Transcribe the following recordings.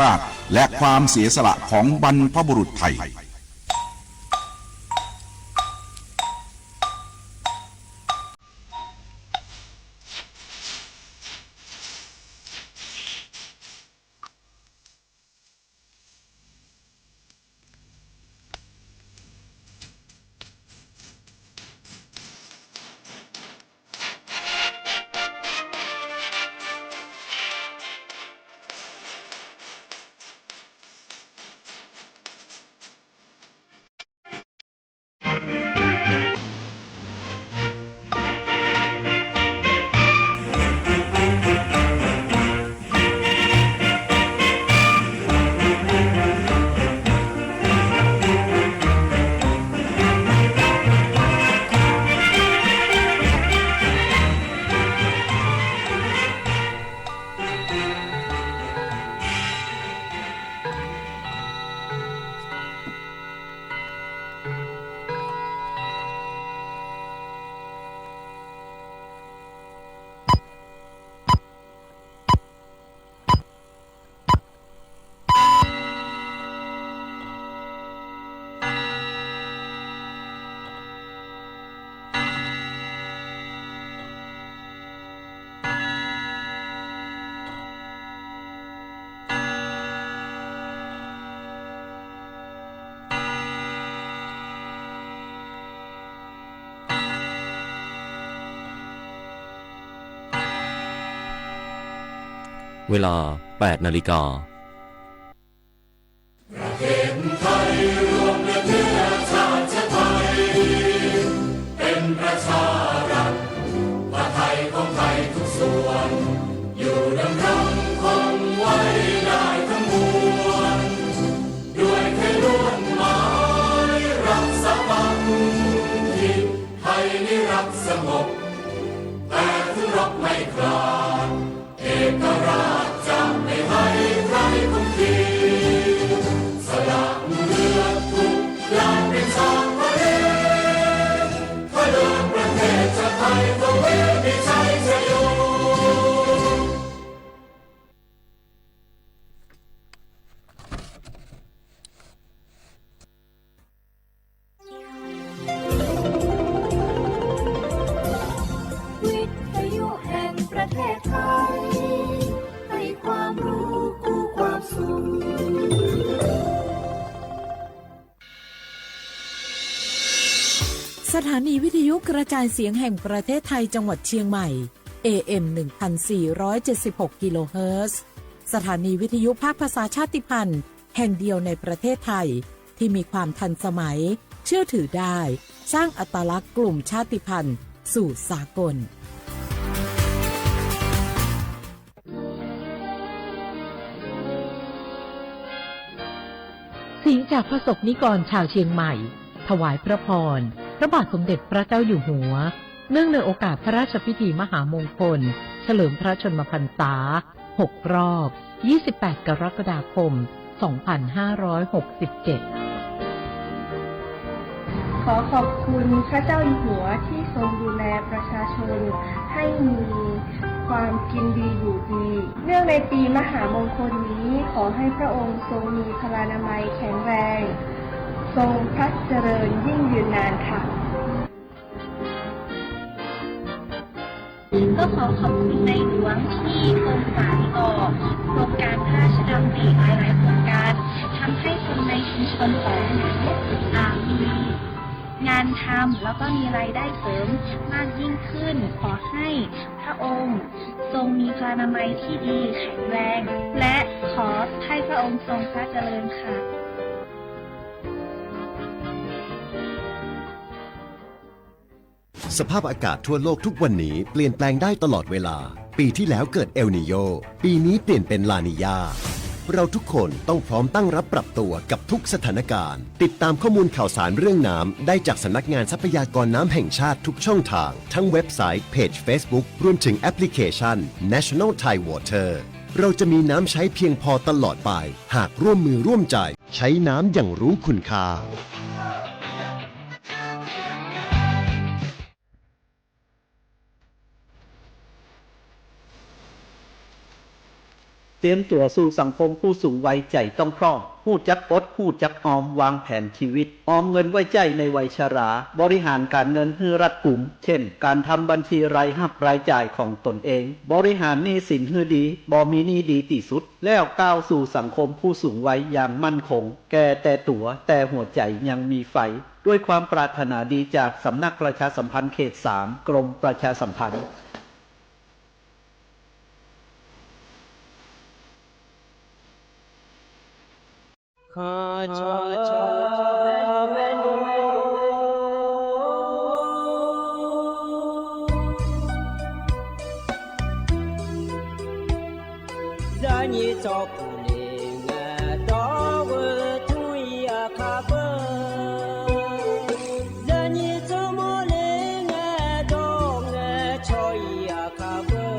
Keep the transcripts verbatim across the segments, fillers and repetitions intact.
ราช และความเสียสละของบรรพบุรุษไทย เวลา แปดนาฬิกา ประเทศไทยรวมและเชื้อชาติไทย เป็นประชารัฐ ผ้าไทยของไทยทุกส่วน อยู่ดำรงคงไว้ได้ทั้งมวล ด้วยไทยล้วนหมายรักสามัคคี ไทยนิรักสงบ แต่ถึงรบไม่กล้า เอกราชจะไม่ให้ใครคุมขีด สละเลือดทุกหยาดเป็นสาพเล่ เพื่อเดินประเทศชาติไทย ทวีมีชัยชโย วิทยุแห่งประเทศไทย ให้ความรู้คู่ความสุข สถานีวิทยุกระจายเสียงแห่งประเทศไทยจังหวัดเชียงใหม่ เอเอ็ม หนึ่งพันสี่ร้อยเจ็ดสิบหก กิโลเฮิรตซ์ สถานีวิทยุภาคภาษาชาติพันธุ์แห่งเดียวในประเทศไทย ที่มีความทันสมัย เชื่อถือได้ สร้างอัตลักษณ์กลุ่มชาติพันธุ์สู่สากล เสียงจากพระสงฆ์นิกรชาวเชียงใหม่ ถวายพระพร พระบาทสมเด็จพระเจ้าอยู่หัว เนื่องในโอกาสพระราชพิธีมหามงคล เฉลิมพระชนมพรรษา หกรอบ ยี่สิบแปด กรกฎาคม สองพันห้าร้อยหกสิบเจ็ด ขอขอบคุณพระเจ้าอยู่หัวที่ทรงดูแลประชาชนให้มีความกินดีอยู่ดี เนื่องในปีมหามงคลนี้ ขอให้พระองค์ทรงมีพลานามัยแข็งแรง ทรงพระเจริญยิ่งยืนนานค่ะ ก็ขอขอบคุณในหลวงที่ทรงสานต่อโครงการพระราชดำริหลายๆโครงการ ทำให้คนในชุมชนของหนู อ่า มีงานทำ แล้วก็มีรายได้เสริมมากยิ่งขึ้น ขอให้พระองค์ทรงมีพลานามัยที่ดีแข็งแรง และขอให้พระองค์ทรงพระเจริญค่ะ สภาพอากาศทั่วโลกทุกวันนี้เปลี่ยนแปลงได้ตลอดเวลา ปีที่แล้วเกิดเอลนีโญ ปีนี้เปลี่ยนเป็นลานีญา เราทุกคนต้องพร้อมตั้งรับปรับตัวกับทุกสถานการณ์ ติดตามข้อมูลข่าวสารเรื่องน้ำได้จากสำนักงานทรัพยากรน้ำแห่งชาติทุกช่องทาง ทั้งเว็บไซต์ เพจ Facebook รวมถึงแอปพลิเคชัน National Thai Water เราจะมีน้ำใช้เพียงพอตลอดไป หากร่วมมือร่วมใจ ใช้น้ำอย่างรู้คุณค่า เ เตรียมตัวสู่สังคมผู้สูงวัย จ่ายต้องพร่อง พูดจักอด พูดจักออม วางแผนชีวิต ออมเงินไว้จ่ายในวัยชรา บริหารการเงินให้รัดกุม เช่น การทำบัญชีรายรับรายจ่ายของตนเอง บริหารหนี้สินให้ดี บ่มีหนี้ดีที่สุด แล้วก้าวสู่สังคมผู้สูงวัยอย่างมั่นคง แก่แต่ตั๋ว แต่หัวใจยังมีไฟ ด้วยความปรารถนาดีจากสำนักประชาสัมพันธ์เขตสาม กรมประชาสัมพันธ์ Zaqnyiq tsawrpuq le ngae dawr-eu tmr-ir aqkar beu. Zaqnyiq tsawrmawr le ngae dawr ngae cawq-ir aqkar beu.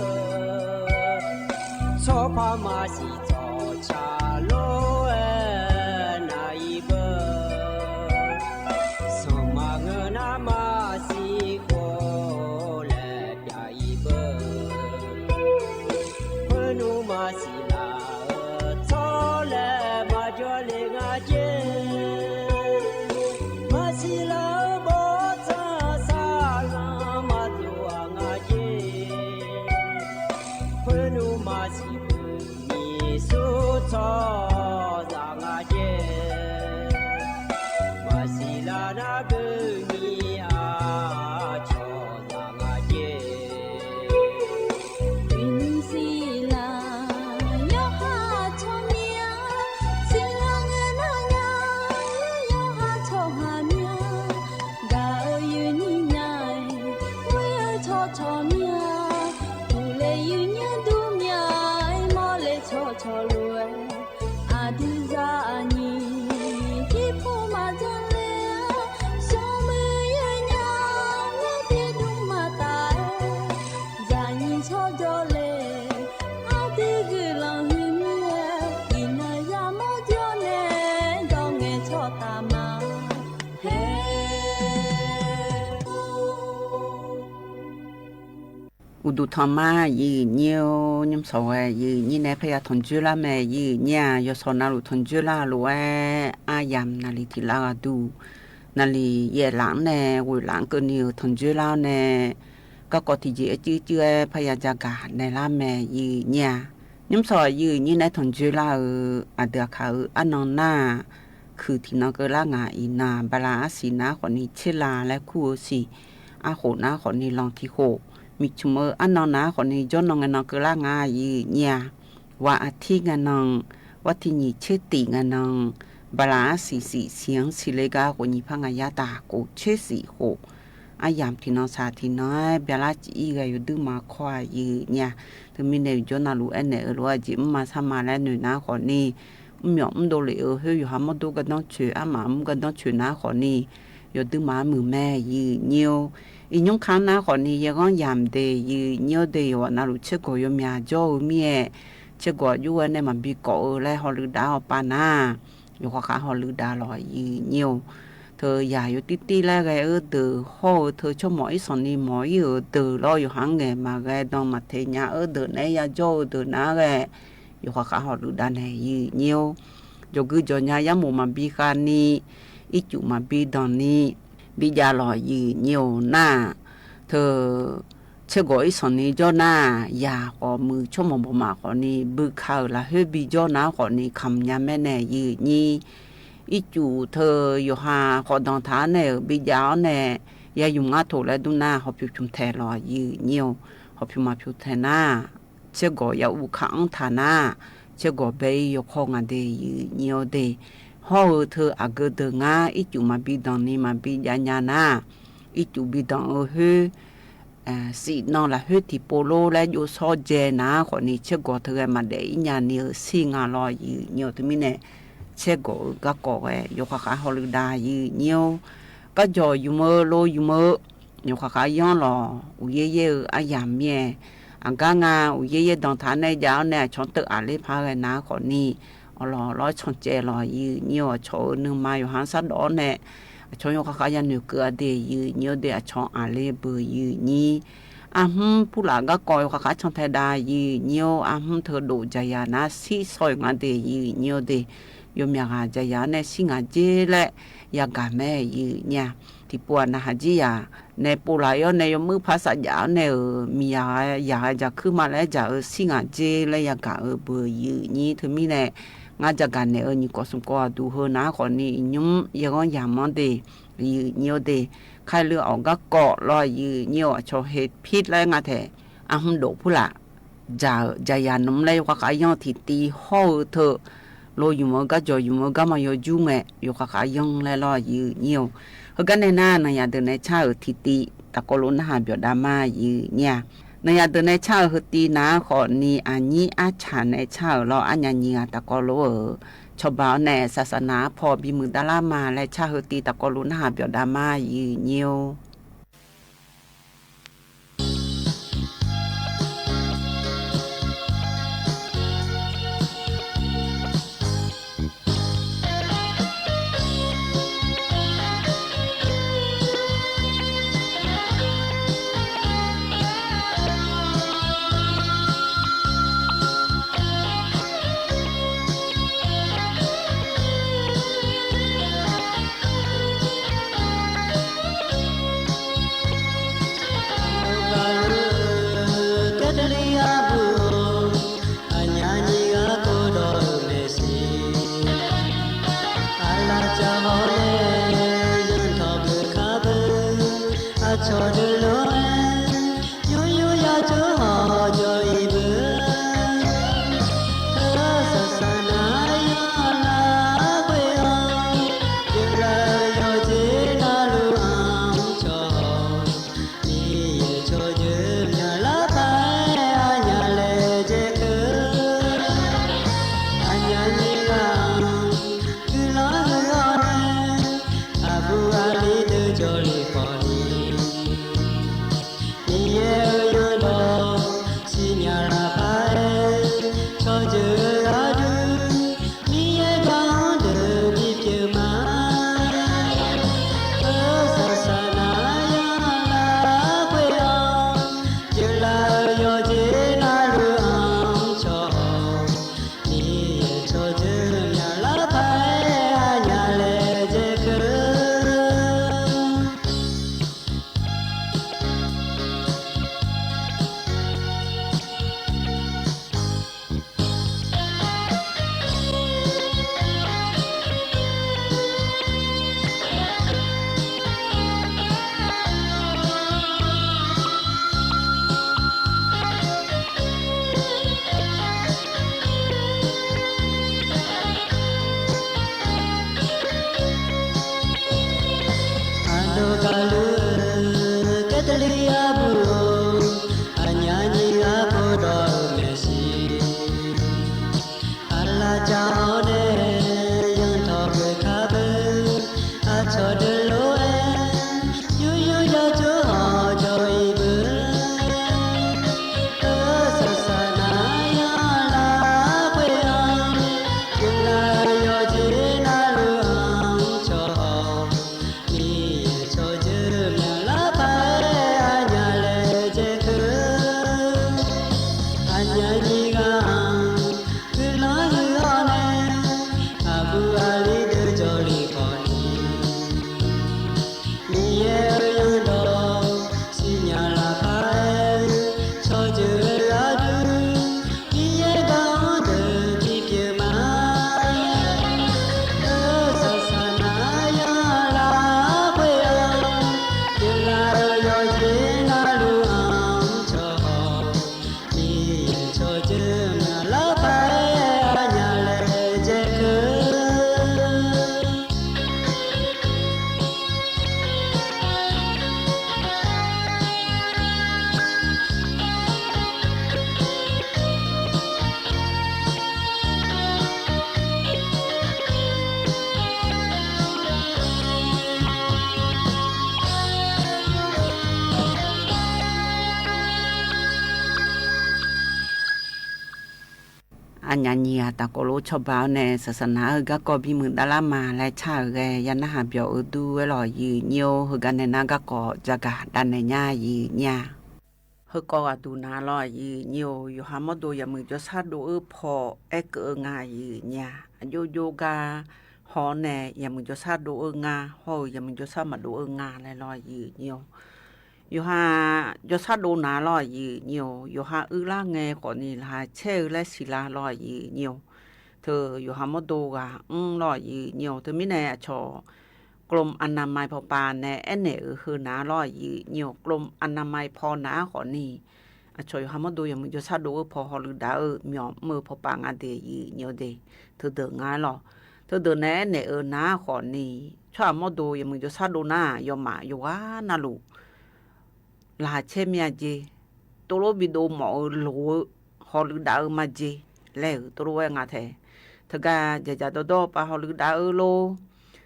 Tsawrpar maqsiq tsawqtsaq lof-aer nar-ir beu. Sanqma ngeur nar maqsiq khof laer pyav-ir beu. Khoernmr maqsiq laf-eu tsawrlaer maqjawr le nga jer. Maqsiq laf-eu bawrtsanq saqlanq maqdov-aq nga jer. Khoernmr maqsiq beuq nyiq sur tsawrhaqzaq nga jer. Maqsiq laf nar beuq nyiq aqcawq zaq nga jer. Uiqnymr siqlaq yawqha tsawrmyanr, siqlaq ngae nar nya, yawqha tsawrhaq myanr, gaq-eu uiqnymr nya-aer, ghoer-eu tsawrcawq myanr, uqle uiqnymr dur myanr-aer, mawrle tsawrcawq lof-aer, aqdui zaqnyiq jirpov maqdzanr ler-a, sanqmuiq yawnya, ngar tiqdmr maqtaf-aer, zaqnyiq tsawrjawr le, aqdui guiqlanq huiq mir-aer, iqnan yamawr jawr nae, dawr ngae tsawrtaf ma. Uqduq tanqma, yir nyir-or, nymr sawq ghae yir nyir nae parya tanqjoer lar mae. Yir nyir-aq, yawshawq navluf tanqjoer lar lof-aer, aryamq naqli tiq lar ghaq duq, naqli yaev laf-anr nae ghoeq laf-anr keuvni-euq tanqjoer lar-awr nae, garkawv tiqjeq-aer cuivcuiv-aer parya jagaq naeq lar mae. Yir nyir-aq, nymr sawq yir nyir nae tanqjoer lar-euq aqdui aqkaq-euq arnan nar-aq, kuiq tiqnan keuvlar ngaq iqnan-aq, bala arsiq nar khawfni tserla laer kur-eu siq, arkhof nar khawfni lanq tiq khof, miqcmq-eu arnan nar khawfni jawrnan ngae nan keuvlar nga. Yir nyir-aq, waq aqtir ngae nan, waq tiq nyiq tser tiq ngae nan, bala arsiq siq siq-anr siqle gar khof nyiq par ngaq yar taq khof tser siq khof, aryamq tiqnan saq tiqnan-aer byalar cif-ir ghae yawduir ma kawr-aq. Yir nyir-aq, teumirnae uqjawr navluf aernaeq-eu lof-aer jeq mrma sarma laer noeq nar khawfni, mrmyawf mrdov lef-eu khoer yawqha mawrdo gardanr coeq, armaf mr gardanr coeq nar khawfni, yawduir ma-aer muiq mae. Yir nyir-or, iqnymr kar nar khawfni yaerghanr yamq de. Yir nyir-or de, yawqghaq navluf tsergawq yawmyaq jawr-eu mir-aer, tsergawq aqjox-aer nae maqbi kawf-eu laer hawluiv dav-awr pav nar, yawqkhaq khaq hawluiv dav lawq. Yir nyir-or, teu yaq yawtir tir laer ghae-eu deuq hawr-eu teu tsawrmawq irsanq ni mawq-ir-euq deuq lawr, yawqha-anr ngaeq maqghae dan maqteq nya-eu deuq naeq-aer yajawr-eu deuq nar ghae, yawqkhaq khaq hawluiv dav nae. Yir nyir-or, jawqgui jawqnya yarmof maqbi khavni, ircuf maqbi danqni, bijav lawq. Yir nyir-or nar-aq, teu tsergawq irsanq ni jawr nar, yaq khawf muiq tsawrmawq bawqmaf khawfni buika-euq lafkhoer bijawr nar khawfni kamq nya maer nae. Yir nyir, ircuf teu yawqha khawf danqtaq-anr nae-euq bijav-awr nae, ya ymq ngar toq laer dur nar hawpyawq pymq taeq lawq. Yir nyir-or, hawpyawq maqpyawq taeq nar, tsergawq ya uvkaq-anr taq nar, tsergawq bae-ir yawkawr nga de. Yir nyir-or de, hawr-eu teu aqgeu deuq ngar ircuf maqbi danqni maqbi jav nya nar, ircuf bi danq-eu khoer, siqnan lafkhoer tiqpov lor laer jov shawr dzae nar khawfni, tsergawq teu ghae maqdaef-ir nya ni-euq shir nga lawq. Yir nyir-or, teumirnae tsergawq-euq garkawv ghae yawqkhaq khaq hawluiv dav. Yir nyir-or, garjawq ymq-eu lo ymq-eu, yawqkhaq khaq yanr lawq. Uqyaer yaer-eu aryamq mir-aer, aqgar nga uqyaer yaer danqtaq nae jav-awr nae aqcawq-anr teuv aqler par ghae nar khawfni, awqlawq lawr cancaev lawq. Yir nyir-or, aqcawq-euq nuima yawqha-anr shardawq-awr nae, aqcawq yawqkhaq khaq yanoeq keuv-a de. Yir nyir-or de, aqcawq-anr aqler beu. Yir nyir, arhmr purlaf garkawv yawkhav khav cantae dav, yif nyir-or, arhmr teudof jaqyaq nar shir shaw-euq nga de, yif nyir-or de, yawmyaq ghaq jaqyaq-anr nae shir ngaq jer laer yagaq mae, yif nyir-a. Tiqpov-aq, narhaq jir yaq nae povlaf-ir-awr nae yawmuir par safjaf-awr nae-euq miqyaq yaq ghae jaqkuir ma laer jaq-eu shir ngaq jer laer yagaq-eu beu, yif nyir. Teumirnae ngar jagaq naeq-eu nyiq kawv smq kawv aqduq heu nar khawfni iqnymr yaeqghanr yamq-anr de, yif nyir-or de, kali awq garkawv lawr, yif nyir-or, aqcawq heqpir laer nga taeq, arhmr dof purlaf jaq-euq jaqyaq nmr laer yawkhav khav yanr tiqtiv hawr-eu teu, lo ymq-eu garjawq ymq-eu garma yawjur ngae yawkhav khav yanr laer lawr, yif nyir-or. Heugar nae nar, naqyaq deuq nae car-euq tiqtiv tafkawv lof narhaq byawf dav ma, yif nyir-a. Naqyaq deuq nae car-euq heu tiv nar khawfni aqnyir arcaq nae car-euq lawr, arnya nyiq ghaq tafkawv lof-euq cawba-awr nae saqsaqnaq arpaw bimuiq davlar ma laer car heu tiv tafkawv lof narhaq byawf dav ma, yif nyir-or. Aqlaf jaq-awr nae, zanrdawq geuf kar beu, aqcawq deuq lof-aer, yur yur yajawr hawq jawq-iq beu, heu saqsaqnaq-aer yanr lar khoer-anr, yawqghaq yawqjeq navluf-anr cawq-awq. Miqyaer tsawrjeuq myaqlar paq-aer aqnyaf laejae keuv, aqnyaf nyiq ghaq-anr guiqlanq huiq-awr nae, aqbur aqli deuq jawrluf khawfni, Miqyaer-euq yawdawq siqnya laf paq-aer, tsawrjeuq-eu aqdui, Miqyaer gar-anr deuq bipyeuf ma. Heu saqsaqnaq-aer yanr lar khoer-anr, yawqghaq yawqjeq navluf-anr cawq-awq. Miqyaer tsawrjeuq myaqlar paq-aer aqnyaf laejae keuv. Aqdawq gaqluf-eu Gartaqli arbuq-or, aqnyaf nyiq ghaq pawdawv-eu maeqshi, aqlaf jaq-awr nae, zanrdawq geuf kar beu, aqcawq deuq lof-aer, yur yur yajawr hawq jawq-iq beu, heu saqsaqnaq-aer yanr lar khoer-anr, yawqghaq yawqjeq navluf-anr cawq-awq. Miqyaer tsawrjeuq myaqlar paq-aer aqnyaf laejae keuv. Aqnyaf nyiq ghaq-anr guiqlanq huiq-awr nae, aqbur aqli deuq jawrluf khawfni, Miqyaer-euq yawdawq siqnya laf paq-aer, tsawrjeuq-eu aqdui, Miqyaer gar-anr deuq bipyeuf ma. Heu saqsaqnaq-aer yanr lar khoer-anr, yawqghaq yawqjeq navluf-anr cawq-awq. Miqyaer tsawrjeuq myaqlar paq-aer aqnyaf laejae keuv. Aqnyaf nyiq ghaq tafkawv lof cawba-awr nae, saqsaqnaq-euq garkawv bimuiq davlar ma laer car-euq ghae ya narhaq byawf-eu dur-aer lawq, yif nyir-or. Heugar nae nar garkawv jagaq davnaeq nya, yif nyir-a. Heukawv ghaqduq naq lawr aqyuif nyir-or, yawqha mawrdo yawmuiq jawrshar dov-eu paw aerkeuv-eu nga aqyuif nyir-a. Aqjox jov gar haw-awr nae yawmuiq jawrshar dov-eu nga, hawr-eu yawmuiq jawrshar maqdov-eu nga laer lawr aqyuif nyir-or. Yawqha jawrshar dov naq lawr aqyuif nyir-or, yawqha uirlar ngae khawfni laqkhaq caer-eu laer siqlar lawr aqyuif nyir-or. Teu yawqha mawrdo ghaq mr lawr aqyuif nyir-or. Teumirnae aqcawq กรมอนามัย pawpav nae aernaeq-euq heu naq lawr aqyuif nyir-or. กรมอนามัย paw naq-ar khawfni, aqcawq yawqha mawrdo yawmuiq jawrshar dov-eu paw hawluiv dav-eu myawq mr-eu pawpav nga de aqyuif nyir-or de. Teudeuq nga-ar lawr. Teudeuq nae aernaeq-euq naq-ar khawfni, tsawrhaq mawrdo yawmuiq jawrshar dov nar-aq, yawmaf yawqghaq navluf laqkhaq caer mir-a jeq, tovlof bidov mawf-eu loq-eu hawluiv dav-eu majeq laer-euq tovlof-aer nga tae. Teugar dzaqdzaq dawrdawr pav hawluiv dav-eu lor.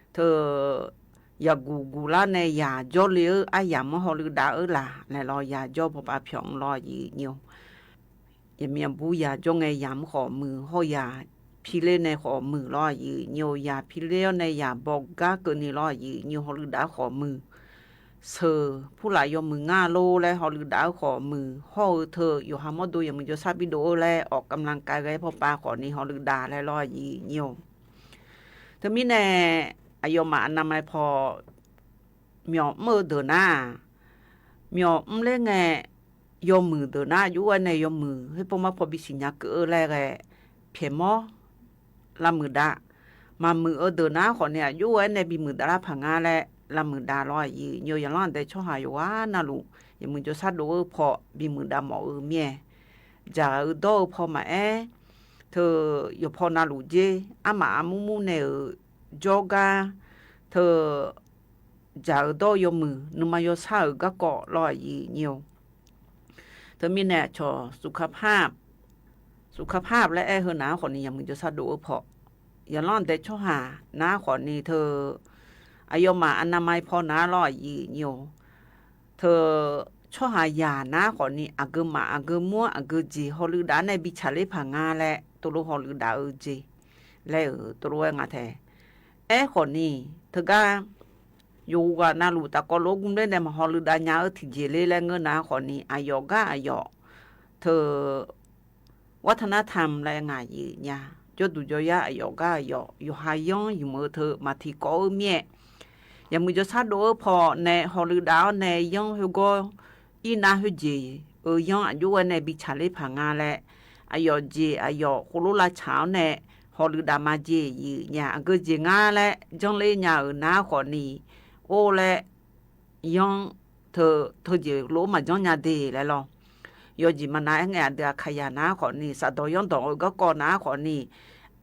Teu yaqguq guqlar nae yaq jawrle-eu aryamq-anr hawluiv dav-eu laq laer lawr, yaq jawr pawpav pyawq-anr lawr aqyuif nyir-or. Yaqmiq aqbur yaq jawr ngae yamq-anr khawf muiq, hawr yaq piler nae khawf muiq lawr aqyuif nyir-or. Yaq piler-awr nae yaq baw gar keuvni lawr aqyuif nyir-or, hawluiv dav-eu khawf muiq. Sheuq purlaf yawmuiq ngar lor laer hawluiv dav-eu khawf muiq, hawr-eu teu yawqha mawrdo yawmuiq jawrshar bidov-eu laer awq กำลังกาย ghae pawpav khawfni hawluiv dav laer lawr aqyuif nyir-or. Teumirnae aqyawfmaf อนามัย paw myawq mr-eu deuq nar-aq, myawq mr ler ngae, yawmuiq deuq nar aqjox-aer nae yawmuiq khoerpaw mar paw bisiq nya keuv-eu laer ghae, pyaeqmawr lavmuiq dav. Maqmuiq-eu deuq nar khawfni aqjox-aer nae bimuiq dav lar paq ngar laer lavmuiq dav lawr aqyuif nyir-or. Yaqlanr aqdae tsawrhaq yawqghaq navluf yawmuiq jawrshar dov-eu paw bimuiq dav mawf-eu mir-aer, dzaq-eu dawr-eu paw maqaer, teu yawqpaw navluf jer armaf armur mur nae-euq jawrgar, teu dzaq-eu dawr-eu yawmuiq nuima yawshar-euq garkawv lawr aqyuif nyir-or. Teumirnae aqcawq สุขภาพ สุขภาพ laer aer heu naq-ar khawfni yawmuiq jawrshar dov-eu paw, yaqlanr aqdae tsawrhaq nar khawfni teu aqyawfmaf อนามัย paw naq-ar lawr aqyuif nyir-or. Teu tsawrhaq yaq nar khawfni aqgeu maf aqgeu mur-anr aqgeu jeq hawluiv dav nae bi tsaqler paq ngar laer tovlof hawluiv dav-eu jeq laer-euq tovlof-aer nga tae. Aerkhawfni, teugar yawqghaq navluf tafkawv lof-aer gmr ler nae maq hawluiv dav nya-eu tiqjeq ler laer ngeur nar khawfni, aqyawf gar aqyawf teu วัฒนธรรม laer ngaq yif nya. Jawrduq jawryar aqyawf gar aqyawf yawqha yanr ymq-eu teu maq tiqkawv-eu mir-aer, yawmuiq jawrshar dov-eu paw nae hawluiv dav-awr nae yanr khoergawr irnav khoerjeq-euq yanr aqjox-aer nae bi tsaqler paq nga laer, aqyawf jeq aqyawf khoerlof lavtsaq-awr nae hawluiv dav ma jeq yif nya. Aqgeu jeq ngar laer janrler nya-euq nar khawfni, or laer yanr teu, teujeq lof-aer maqjanr nya de laer lawr. Yawjeq maqnav-aer ngae aqdui aqkaqyaq nar khawfni, shafdawq yanrdawq-eu garkawv nar khawfni,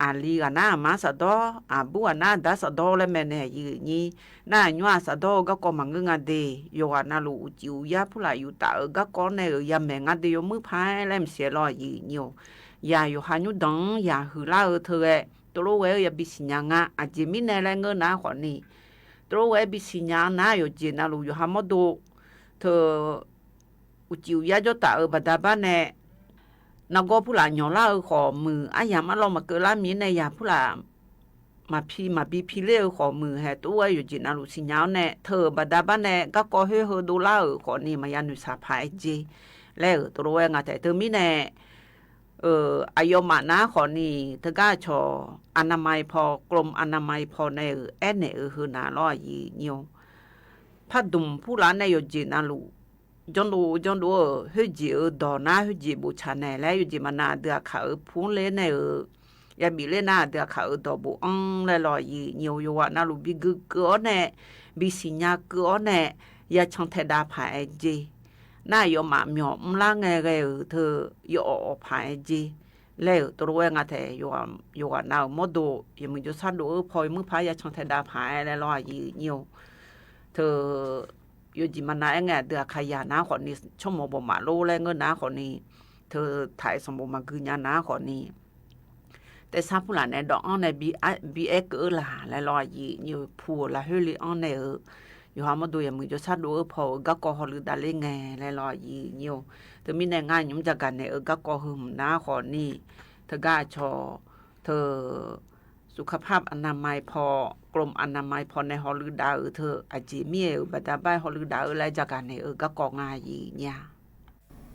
aqli ghaq nar aqma safdawr, aqbur ghaq nar aqda safdawr laer maeqnaeq yif nyir. Nar aqnymr-aq safdawr-eu garkawv maqngeur nga de. Yawqghaq navluf uqcif uqyar purlaf yuftaf-euq garkawv nae-euq yamaeq nga de yawmuir paq-aer laer maqsiq-aer lawr yif nyir-or. Yaq yawqha nymrdanq-anr yaq huiqlar-eu teu ghae, tovlof ghae-eu yabi siqnya nga. Aqjeq mirnae laer ngeur nar khawfni, tovlof ghae-aer bi siqnya-anr nar yawqjeq navluf yawqha mawrdo teu uqcif uqyar jawrtaf-euq baqda bar nae nargawr purlaf nyawqlar-eu khawf muiq, aryamq arlawr maqkeuv lar mir nae yaq purlaf maqpi maqbi piler-eu khawf muiq hae, tovlof-aer yawqjeq navluf siqnya-awr nae teu-euq baqda bar nae garkawv khoer heudov lar-euq khawfni maqya noeqshaq paq-aer jeq laer-euq tovlof-aer nga taef. Teumirnae aqyawfmaf nar khawfni, teugar aqcawq อนามัย paw, กรมอนามัย paw nae-euq aernaeq-eu heu naq lawr yif nyir-or. Pardmq purlaf nae yawqjeq navluf janrdov janrdov-euq khoerjeq-euq dawq nar khoerjeq boftaq naeq laer yawqjeq maqnav aqdui aqkaq-euq pu-anr ler nae-euq yabif ler nar aqdui aqkaq-euq dawq bofanr laer lawr yif nyir-or. Yawqghaq navluf bi gui keuv-awr nae bi siqnya keuv-awr nae ya can taedav paq-aer jeq. Nar aqyawfmaf myawq mrlar ngae ghae-euq teu yawawq awq paq-aer jeq laer-euq tovlof-aer nga taef. Yawqghaq nav-euq mawrdo yawmuiq jawrshar dov-eu paw yawmuir paq-aer ya can taedav paq-aer laer lawr yif nyir-or. Teu yawjeq maqnav-aer ngae aqdui aqkaqyaq nar khawfni tsawrmawq bawqmaf lor laer ngeur nar khawfni, teu taq-aer sanqbof maqgui nya nar khawfni, taef sar purlaf nae dawq-anr nae bi aer keuv-eu laq laer lawr yif nyir-or. Pu-euq lafkhoer le anr nae-euq yawqha mawrdo yawmuiq jawrshar dov-eu paw-euq garkawv hawluiv davler ngae laer lawr yif nyir-or. Teumirnae ngar nymr jagaq naeq-eu garkawv heu hmq nar khawfni, teugar aqcawq teu สุขภาพอนามัย paw, กรมอนามัย paw nae hawluiv dav-euq teu aqjeq mir-aer-euq baqda bar-aer hawluiv dav-eu laer jagaq naeq-eu garkawv nga yif nyir-a.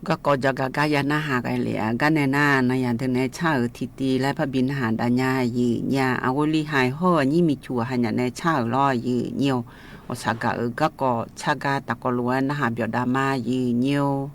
Garkawv jagaq gar ya narhaq ghae lef-a. Gar nae nar, nanyaf deuq nae car-euq tiqtiv laer parbi narhaq dav nya. Aqyuif nyir-a, aqghawli haiq hawr-eu aqnyir miqcuq hanyaf nae car-euq lawr. Aqyuif nyir-or, ghawqshaq gaq-euq garkawv car gar taqkawv lof-aer narhaq byawf dav ma. Aqyuif nyir-or.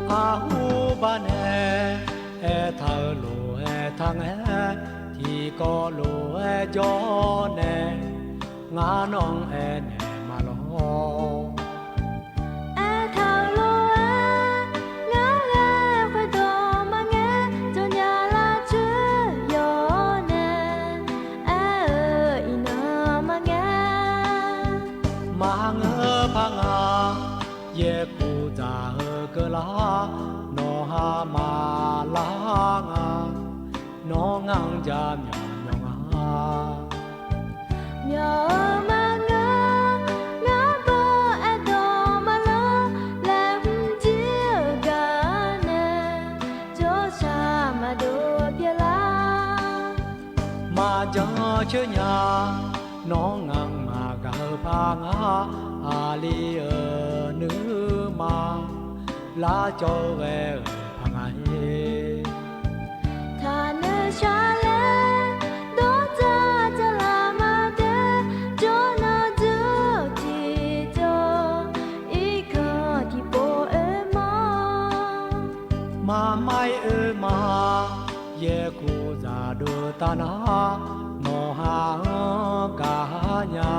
Arhu bar nae aertaq-eu lof-aer taq ngae, tiqkawv lof-aer jawr nae, ngar nawr-anr aernaeq ma lawr. Aertaq-eu lof-aer ngar ghae khoerdawq maqngae, jawrnya lavcoer yawq-awr nae, aer-eu iqnan maqngae. Maqngeur par nga, yaerkuv dzaq-eu keuvlar, nawq ha maqlar nga, nawr ngar-anr ja myawq myawq nga. Myawq-eu maqngeur, ngar baw aerdawq maqlanr, laeqhmq jir-eu gaq-awr nae, jawrshaq maqdov pyeuflar. Maqjan coer nya, nawr ngaq-anr maqgaq-eu par nga, aqli-euq nuima lar jawr-eu ghae-euq par nga-ir. Taqnoeq shar laer dawr dzaq dzaqlaf maqdae, jawrnan dzeur tiqjawr, irkanq tiqpov oermawr. Maqmar-ir oerma, yaerkuv dzaqdov taf nar, nawq ha-anr gaq nya,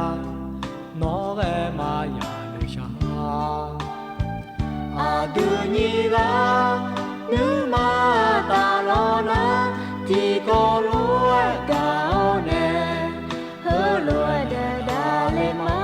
nawr ghae maqya noeqshaq. Aqdui nyir ghaq nuima taf lawr nar, tiqkawv lof-aer gaq-awr nae, heulof-aer daef dav le ma.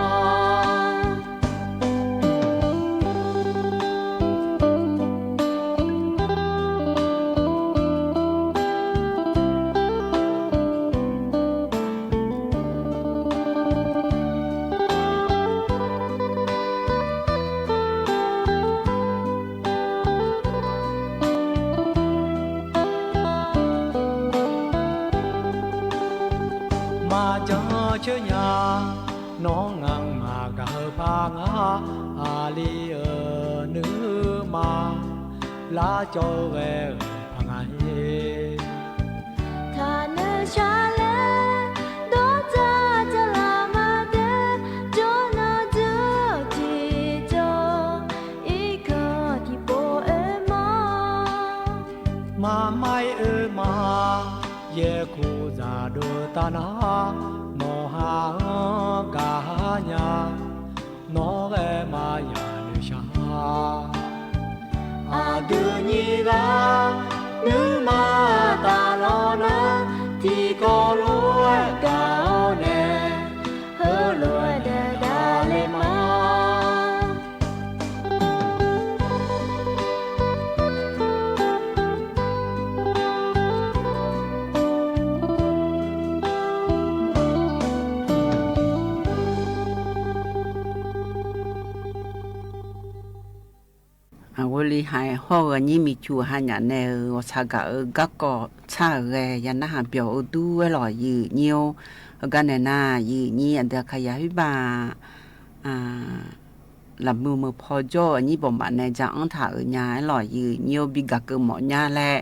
Maqjan coer nya, nawr ngaq-anr maqgaq-eu par nga, aqli-euq nuima lar jawr-eu ghae-euq par nga-ir. Taqnoeq shar laer dawr dzaq dzaqlaf maqdae, jawrnan dzeur tiqjawr, irkanq tiqpov oermawr. Maqmar-ir oerma, yaerkuv dzaqdov taf nar, nawq ha-anr gaq nya, nawr ghae maqya noeqshaq. Aqdui nyir ghaq nuima taf lawr nar, tiqkawv lof-aer gaq-awr nae, heulof-aer daef dav le ma. Aqghawli haiq hawr-eu aqnyir miqcuq hanyaf nae-euq ghawqshaq gaq-eu garkawv tsar-euq ghae ya narhaq byawq-eu dur-aer lawq. Aqyuif nyir-or, heugar nae nar, aqyuif nyir aqdui Aqkaqyaq khoerbav lafmuiq meuq paw jawr-eu aqnyir bawqmaf nae ja anr taq-euq nya-aer lawq. Aqyuif nyir-or, bi gaq keuv mawf nya laer,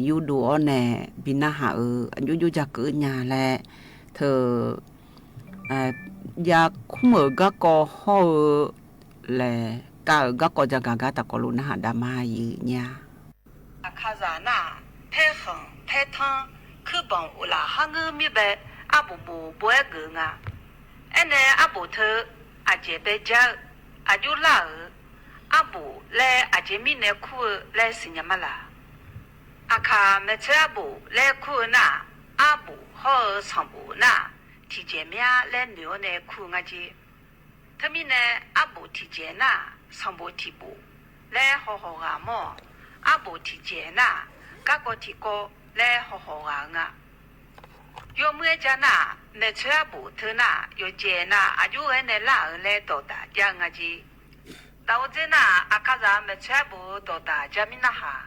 yurdov-awr nae bi narhaq-euq aqjox jox ja keuv nya laer, teu ya kmr-euq garkawv hawr-eu laeq kav-euq garkawv jagaq gar taqkawv lof narhaq dav ma. Aqyuif nyir-a, Aqkaqzaq nar-aq, paerkhanq paertanr kuirbanq uqlaf kharngeur mirbae arbof bof bo-aer geuf nga. Aernae arbof teu aqjeq baejar-eu, aqjox lar-euq arbof laer aqjeq mirnae kur-eu laer siqnya ma laq. Aqkaq maeqtsoeq arbof laer kur-eu nar-aq, arbof hawr-eu sanqbof nar-aq, tiqjeq mya laer noeq-awr nae kur-eu nga jeq. Teumirnae, arbof tiqjeq nar-aq, sanqbof tiqbof laer hawhawq ghaq mawr-awq. Arbof tiqjeq nar-aq, garkawv tiqkawv laer hawhawq ghaq-eu nga. Yawmuir-aer ja nar-aq, maeqtsoeq arbof teu nar-aq, yawqjeq nar-aq, aqjox-aer nae lar-euq laer dawqdaq jav-eu nga jeq. Daqor-aer nar-aq, Aqkaqzaq maeqtsoeq arbof-eu dawqdaq ja mir narhaq.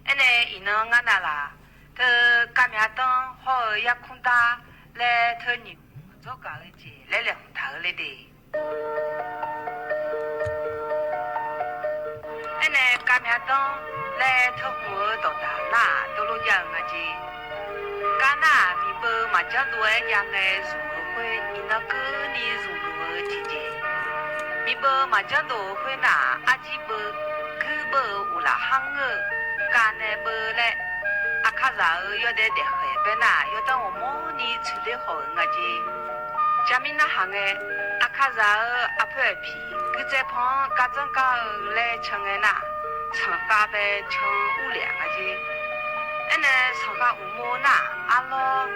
Aernae iqnan ngar navlaf, teu kavmyaq danr hawr-eu yarkmr dar laer teu nyiq dzawrgaq-eu jeq laer laeqhmq taq-eu le de. Aernae kavmyaq danr laer teu hmq-eu dawqdaq nar-aq, dovlor jav-eu nga jeq. Kar nar-aq, miqbeuv maqjanr dov-aer jav ngae zmq-euq khoer, iqnan keuvni zmqluf-eu tiqjeq. Miqbeuv maqjanr dov-euq khoer nar-aq, arjir beuv, guir beuv-eu uqlaf har ngeur-eu, kavnae beuv laer, Aqkaqzaq-euq yawdaef daefkhaeq bae nar-aq, yawdanr ghawqmawrni tsoeqler haw-euq nga jeq. Jamir narhaq ngae, Aqkaqzaq-euq aqpoeq aqpiq guirdzae pan-anr gardzanr gar-eu laer can ngae nar, sanqkhav bae can urlef-a nga jeq. Aernae sanqkhav uqmov nar-aq, arlawr,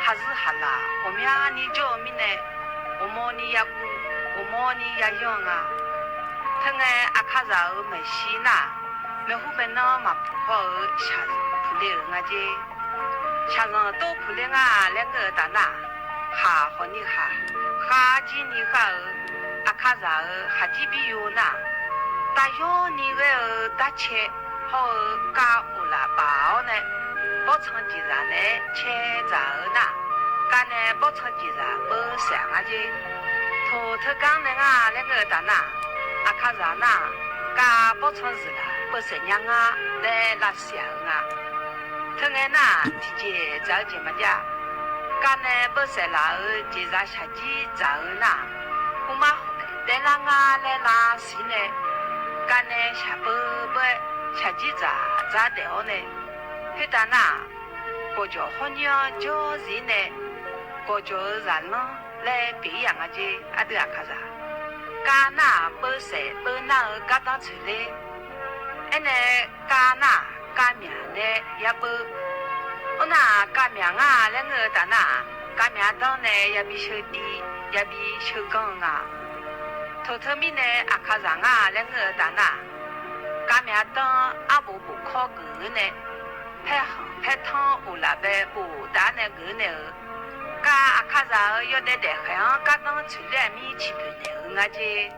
khaqzuir khaqlaq ghawqmyani jawr-eu mirnae, ghawqmawni yaguv, ghawqmawni yayanr-eu nga. Teungae Aqkaqzaq-euq maeqshi nar-aq, maeqhu maeqnan maqpuq hawr-eu shaqzanq puqle-euq nga jeq. Shaqzanq tov puqle nga laer ngeur-eu taf nar-aq, khaq hawq ni khaq, khav jir ni khav-euq, Aqkaqzaq-euq khaqjir bir yo nar-aq, tavyanr ni ghaer-eu darcae hawr-eu kav uqlaf baf-awr nae, bawrtsanq jeqzaq naeq-aer cae dzaq-eu nar-aq, kav nae bawrtsanq jeqzaq beusaef-a nga jeq. Toq teugar nae nga laer ngeur-eu taf nar-aq, Aqkaqzaq nar-aq, kav bawrtsanq zuiqlaq beusaef nya nga laer lavsiq-euq nga. Teungae nar-aq, tiqjeq dzaq-eu jeq maqjav. Kav nae beusaef laf-euq jeqzaq shaqjir dzaq-eu nar-aq, uvmar hawq daev lar nga laer lavsiq nae, kav nae shaqbeur beur-aer shaqjir dzaq dzaq daef-awr nae, khoertav nar-aq, gawqjawq hawr nyir-anr jawr zif nae, gawqjawq-eu zaqlanr laer pyeuf ir-aq nga jeq. Aqdui Aqkaqzaq, kav nar-aq, beusaef beunar-eu gardanr tsoeq ler. Aernae kav nar-aq, kavmyaq nae yabeu. Arnar-aq, kavmyaq nga laer ngeur-eu taf nar-aq, kavmyaq danr nae yabi sheu tiv, yabi sheu ganr-eu nga. Toq teumirnae Aqkaqzaq nga laer ngeur-eu taf nar-aq, kavmyaq danr arbof bof kawr geuf-eu nae, paerkhanq paertanr uqlaf bae bof dav nae geuf-eu nae-euq, kav Aqkaqzaq-euq yawdaef daefkhaeq-anr gardanr tsoeq ler-aq mir ciqpoeq naeq-euq nga jeq.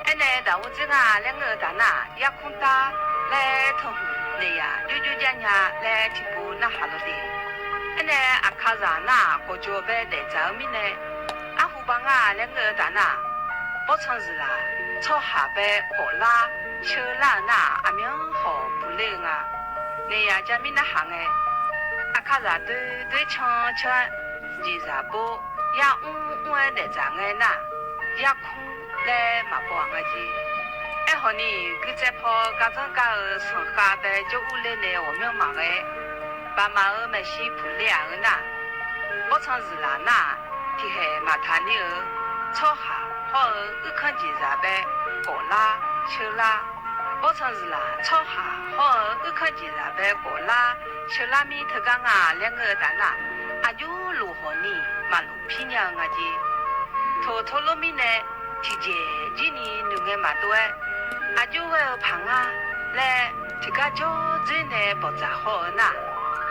Aernae daqor dzer nga laer ngeur-eu taf nar-aq, yarkmr dar laer teu hmq naeq yaq jovjov jav nya laer tiqpov narhaq lawq de. Aernae Aqkaqzaq nar-aq, gawqjawq bae daefdzaq-eu mirnae, arhu ba nga laer ngeur-eu taf nar-aq, bawrtsanq zuiqlaq tsawrhaq bae kawflar sheular-eu nar-aq, aqmyanluf hawq puqler-eu nga. Naeq yaq jamir narhaq ngae, Aqkaqzaq doer doer can can-aer jeqzaq bov yar mr mr-aer daefdzaq ngae nar, yarkmr laer maqbaw-aq nga jeq. Aerkhawf ni, guirdzae paw gardzanr gar-eu sanqkhav bae jawr urler nae ghawqmyanr maqghae, baqmaf-euq maeqshi puqle-aq-eu nar, bawrtsanq zuiqlaq nar-aq, tiqkhaeq maqtaq ni-eu tsawrhaq hawr-eu uirkanr jeqzaq bae kawflar sheular. Bawrtsanq zuiqlaq tsawrhaq hawr-eu uirkanr jeqzaq bae kawflar sheular mir teugar nga laer ngeur-eu taf nar, aqjox lof hawq ni maqlof pir nya-eu nga jeq. Toq teulof mirnae, tiqjeq jir ni noeqngae maqdov-aer, aqjox ghaer-eu paq ngar laer tiqgar jawr dzoer nae bawqdzaq haw-eu nar,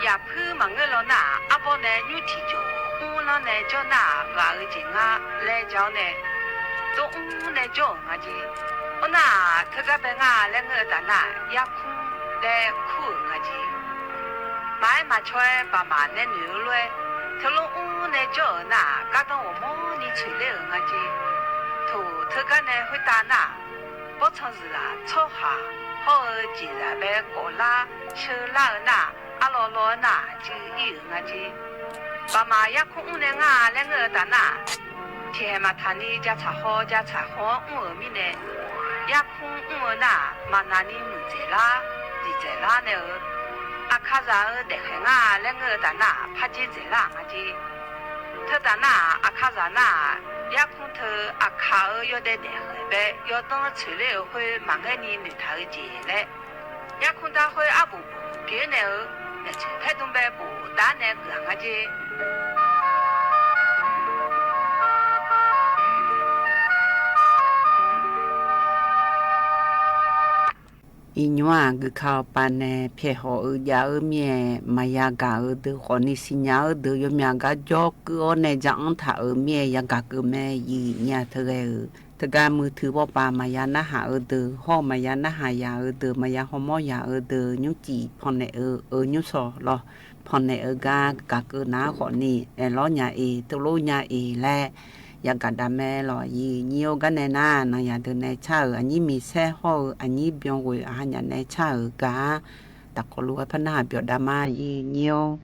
yaqpuir maqngeur law nar-aq, arbawr nae nymr tiqjawq mrlanr nae jawr nar-aq, ghaq-eu jeq ngar laer ja-awr nae, dov mr nae jawr-euq nga jeq. Arnar-aq, teugar bae ngar laer ngeur-eu taf nar, yarkmr laer kur-euq nga jeq. Maqaer maqcaw-aer baqmaf nae noeq-eu lof-aer, teulof mr nae jawr-euq nar-aq, gardanr ghawqmawr ni tsoeq ler-euq nga jeq. Toq teugar nae khoertav nar, bawrtsanq zuiqlaq tsawrhaq hawr-eu jeqzaq bae kawflar sheular-eu nar, arlawr lawr-aer nar, cuiv ir-euq nga jeq. Baqmaf yarkmr mr nae ngar laer ngeur-eu taf nar, tiqkhaeq maqtaq ni jatsaq haw jatsaq haw-anr mr-euq mirnae, yarkmr mr-eu nar-aq, maqnaq ni muiqdzaeq lar, diqdzaeq lar nae-euq, Aqkaqzaq-euq daefkhaeq ngar laer ngeur-eu taf nar, pardzer dzaeqlar-aq nga jeq. Teutaf nar-aq, Aqkaqzaq nar-aq, yarkmr teu Aqkaq-euq yawdaef daefkhaeq bae yawdanr tsoeq ler-euq khoer maqngaer ni noeqtaq-eu jeq laer, yarkmr dar khoer arbof bof pyeuf-aer nae-euq, maeqtsoeq paerdm bae bof dav nae geuf-aq nga jeq. Iqnymr-aq, guika-awr pavnae pyaeqhawq-eu jav-eu mir-aer, maqya gaq-eu deuq khawfni siqnya-eu deuq yawmyaq gar jawrkeuv-awr nae ja-anr taq-euq mir-aer yagaq keuv mae. Yiq nyav teughae-euq teugar muiqtui bawrpav maqya narhaq-eu deuq hawr-eu, maqya narhaq yaq-eu deuq, maqya hawmawr yaq-eu deuq, nymrcif pannaeq-eu, eu nymrshawq lawr pannaeq-eu gar gaq keuv nar khawfni, aerlawr nya-iq, teulof nya-iq laer yagaq dav mae lawq. Yiq nyir-or, garnae nar, nanqyaq deuq nae car-euq aqnyir miqsaer hawr-eu aqnyir byanqghoeq aqha nyaf nae car-euq gar, taqkawv lof-aer par narhaq byawq dav ma. Yiq nyir-or.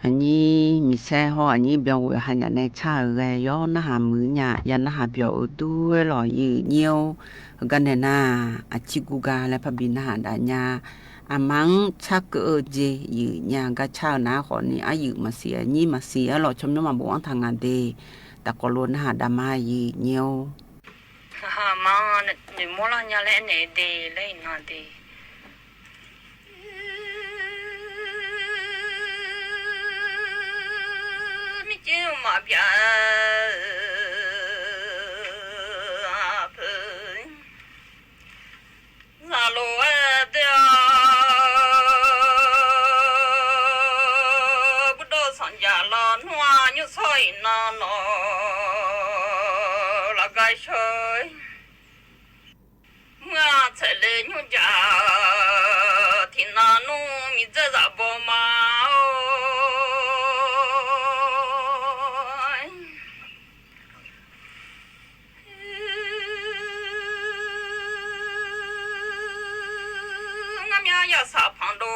Aqnyir miqsaer hawr aqnyir byanqghof ha nyaf nae car-euq ghae yawr narhaq muiq nya, ya narhaq byawq-eu dur-aer lawq. Yiq nyir-or, heugar nae nar, aqcir gur gar laer parbi narhaq dav nya. Aqma-anr carkeuv-eu jeq yiq nya gar car-eu nar khawfni aryuif maqsiq aqnyir maqsiq-aer lawq, tsawrmyanr maqbof-anr taq nga de. Taqkawv lof narhaq dav ma. Yiq nyir-or, aqma noeqmawr lar nya laer aernaeq de laer iqnan de. Mircir maqbyav-eu aqpoeq zaqloq-aer doer-awr, burdawr sanqjaq lawnmr-aq nymrshawr iqnan nawq lafgar shawr-ir. Mr-aq tsaeqle nymrjaq tiqnan nmr miqdzaer zaq baw ma-or. yarsaq panqdov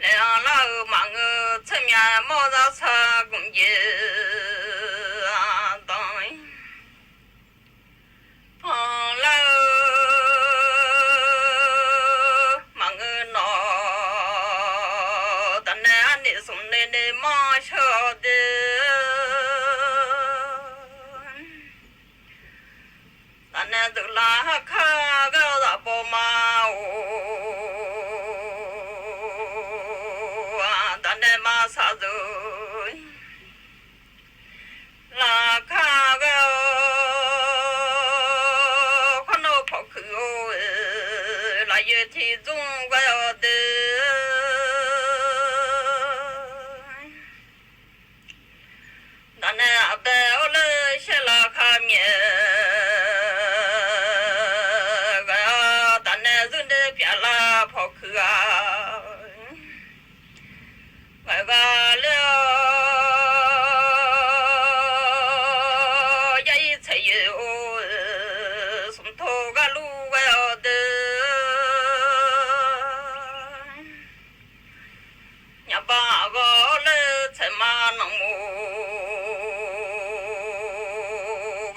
laeq-anr lar-eu maqngeur, tseurmyav mawr zarsaq gmq jeq danq-ir. Panqlar-eu maqngeur nawq, tafnae arnif smq noeq noeq manr sheu-awr de. Tafnae deuqlar harkar ghae-awr zaq bawma-or, tafnae maqsaq deuq laqkar ghae-awr, khawrnawr pawqkuiq-or, lafyoeq tiqzmr ghae-awr de. Tafnae aqbae-awr ler shaer laqkhaq myaef ghae-awr, tafnae zurdae pyavlar pawqkuiq-aq, ghae gha ler-awr, yarir tsaeq yoeq-or, smq tov gharlur ghae-awr de. Nyaqbav aqghawq-awr ler tsaeq ma nanqmoq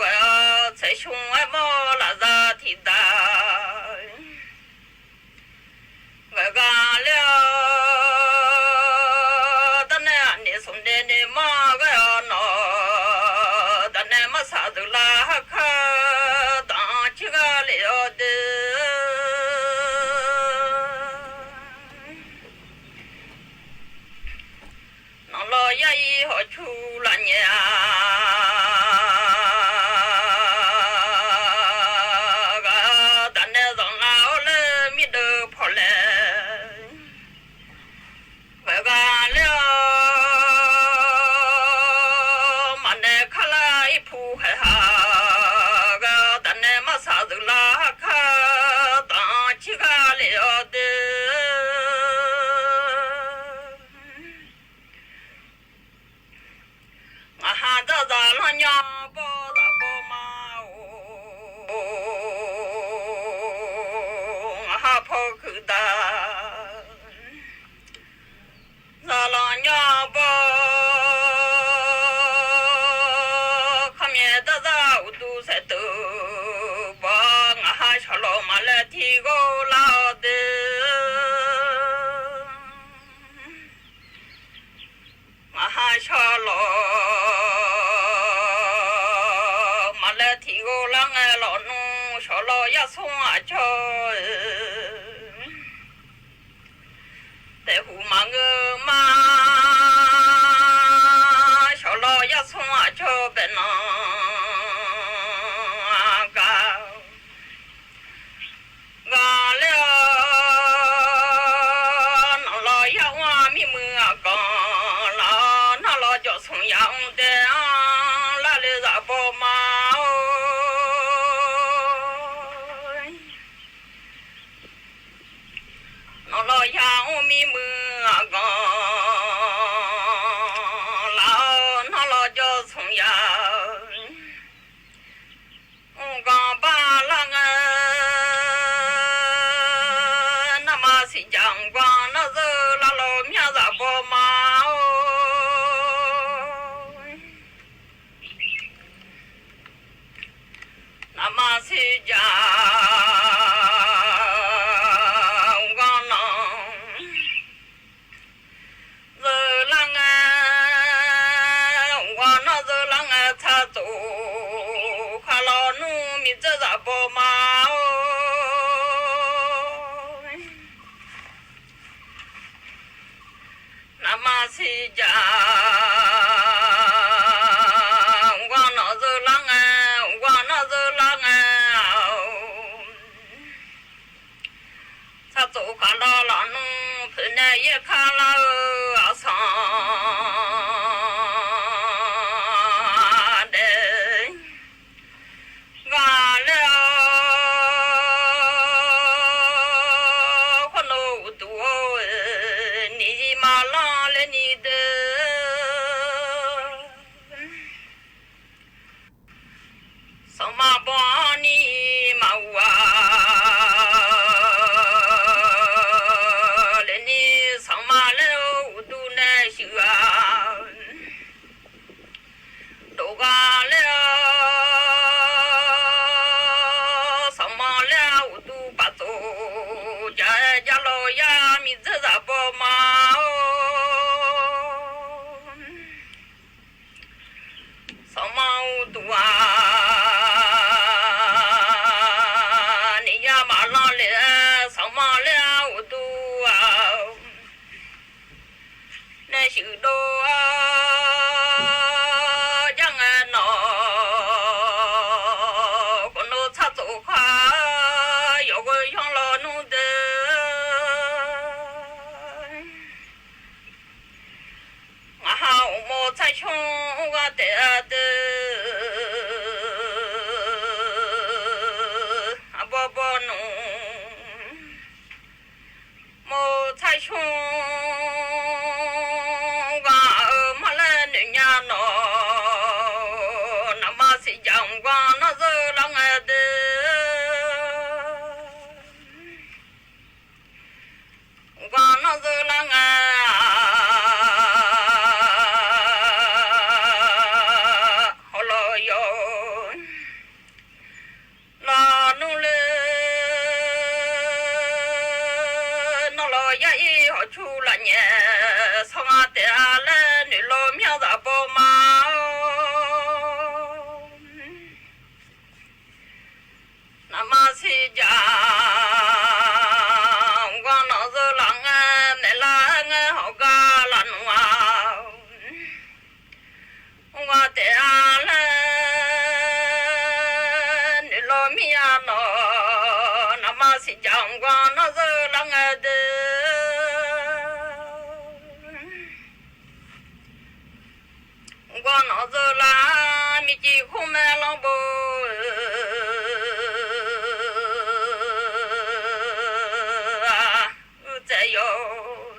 ghae-awr, tsaeq shmq-aer mawr lafza tiqdaq ghae gha ler-awr, tafnae arnif smq noeq noeq manr ghae-awr nawq, tafnae maqsaq deuq lar harkar danq-anr cirghar lef-awr de. Nanqlawr yarir hawqcu lafnyaef-a ghae-awr, tafnae zanqlar-awr ler mirdeuv pawqlaeq ghae gha ler-awr, maqnaeq kar lar irpu haeq haq ghae-awr, tafnae maqsaq deuq lar harkar danq-anr cirghar lef-awr de. Ngaqha dzardzaq lanrnya bawr zaq bawma-or, ngaqha pawqkuiq daq zaqlanq nya bawr, khaqmyaeq darzar uqduq saeqteuq bawr, ngaqha shawqlawq maqlaer tiqghov lar-awr de. Ngaqha shawqlawq maqlaer tiqghov lar ngae, lawqnmr shawqlawq yarsmr aqcawq-eu, taeqhuq maqngeur ma, shawqlawq yarsmr aqcawq baeqnanq gaq gha ler-awr, nanqlawr yar mr-a mirmuiq aqganq laf-awr, nanqlawr jawq smq yamr dae-anr lar le zaq bawma-or. Nanqlawr yar mr mirmuiq aqganq laf-awr, nanqlawr jawr smq ya mrganq bar lar ngae, navmaqsiq jaq mrganq narzeur lar lawq myar zaq bawma-or. Navmaqsiq jaq mrganq nanq zeur lar ngae, mrganq nanq zeur lar ngae, tsaq tsof khaq lawq nmr miqdzeur zaq bawma-or. Navmaqsiq jaq mrganq nanq zeur lar ngae, mrganq nanq zeur lar ngae-awr, tsaq tsof khaq lawq laf nmr poeqnae yaer kar lar-eu aqsanq daef gha ler-awr, khawrnov uqduq-or, nyiq zif maqlanr ler ni de. Sanqmanr uqduq-aq, ni ya maqlanr le-aer sanqmanr ler-a uqduq-aq, nae shuif dov-awr jar ngae nawq, khawf nov tsar tsof khar yawqghoe yanr lawnmr deuq. Ngaqha uqmov tsar shmr gha taef-a deuq, arbawr bawr nmr. Mov tsar shmr gha-euq mar laer noeq nya nawq, naqma siqjaq mqganq nanr zeur lar ngae deuq. Mqganq nanr zeur lar ngae-a, hawlawq yawq. Lawnmr le, nawr lawq yar ir hawq cu laf nyaef sanr nga taef-a laer noeq law mir-anr zaq baw ma-or. Naqma siqjaq mqganq nanr zeur lar ngae, maeqlar-aer ngae hawq gar laf nmr-a. Mr gha taef-a laer noeq law mir-a nawq, naqma siqjaq mqganq nanr zeur lar ngae deuq. Mqganq nanr zeur lar, miqcif khmr mae lanr bo-eu, uqtsaeq yawq.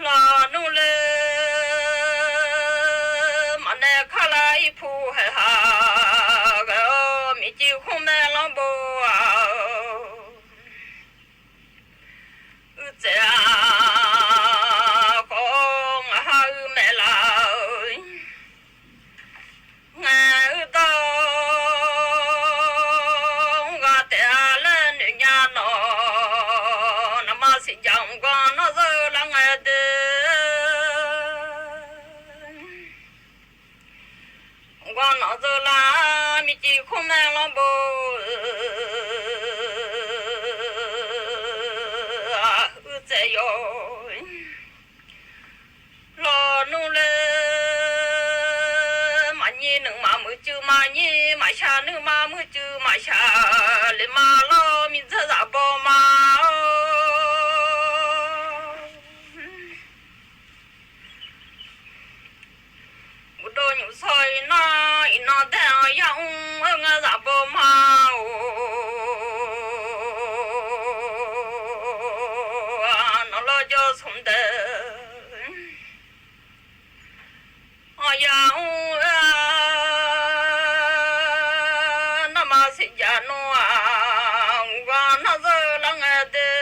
Lawnmr le, maqnaeq kar lar ir pu haeq ha ghae-awr, miqcif khmr mae lanr bo-aq, uqtsaeq-a khawf ngaq ha uimaeq laf-eu ngae, uirdawr mr gha taef-a laer noeq nya nawq, naqma siqjaq mqganq nanr zeur lar ngae deuq. Mqganq nanr zeur lar, miqcif khmr mae lanr bo-eu, uqtsaeq yawq. Lawnmr le, maqnyir nuima muiqcuiv maqnyir, maqshaq nuima muiqcuiv maqshaq, lef ma lawr miqdzeur zaq baw ma-or. Uqdov nymq shawr iqnan, iqnan daer-anr yamr-eu ngae zaq baw ma-or. Nawq lawr jawr smq dae-anr yamr-eu-a, naqma siqjaq nmr-aq, mqganq nanr zeur lar ngae deuq.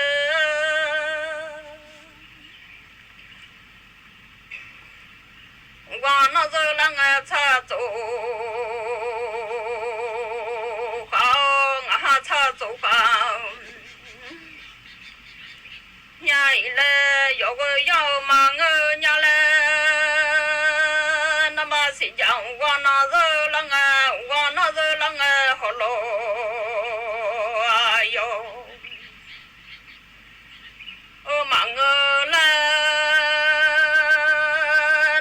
Mqganq nanr zeur lar ngae tsar tsof khar-awr, ngaq ha tsar tsof khar nya-iq laer, yawqghoe yanr-eu maqngeur nya laer, naqma siqjaq mqganq nanr zeur lar ngae, mqganq nanr zeur lar ngae hawlawq-aq yawq. Maqngeur laer,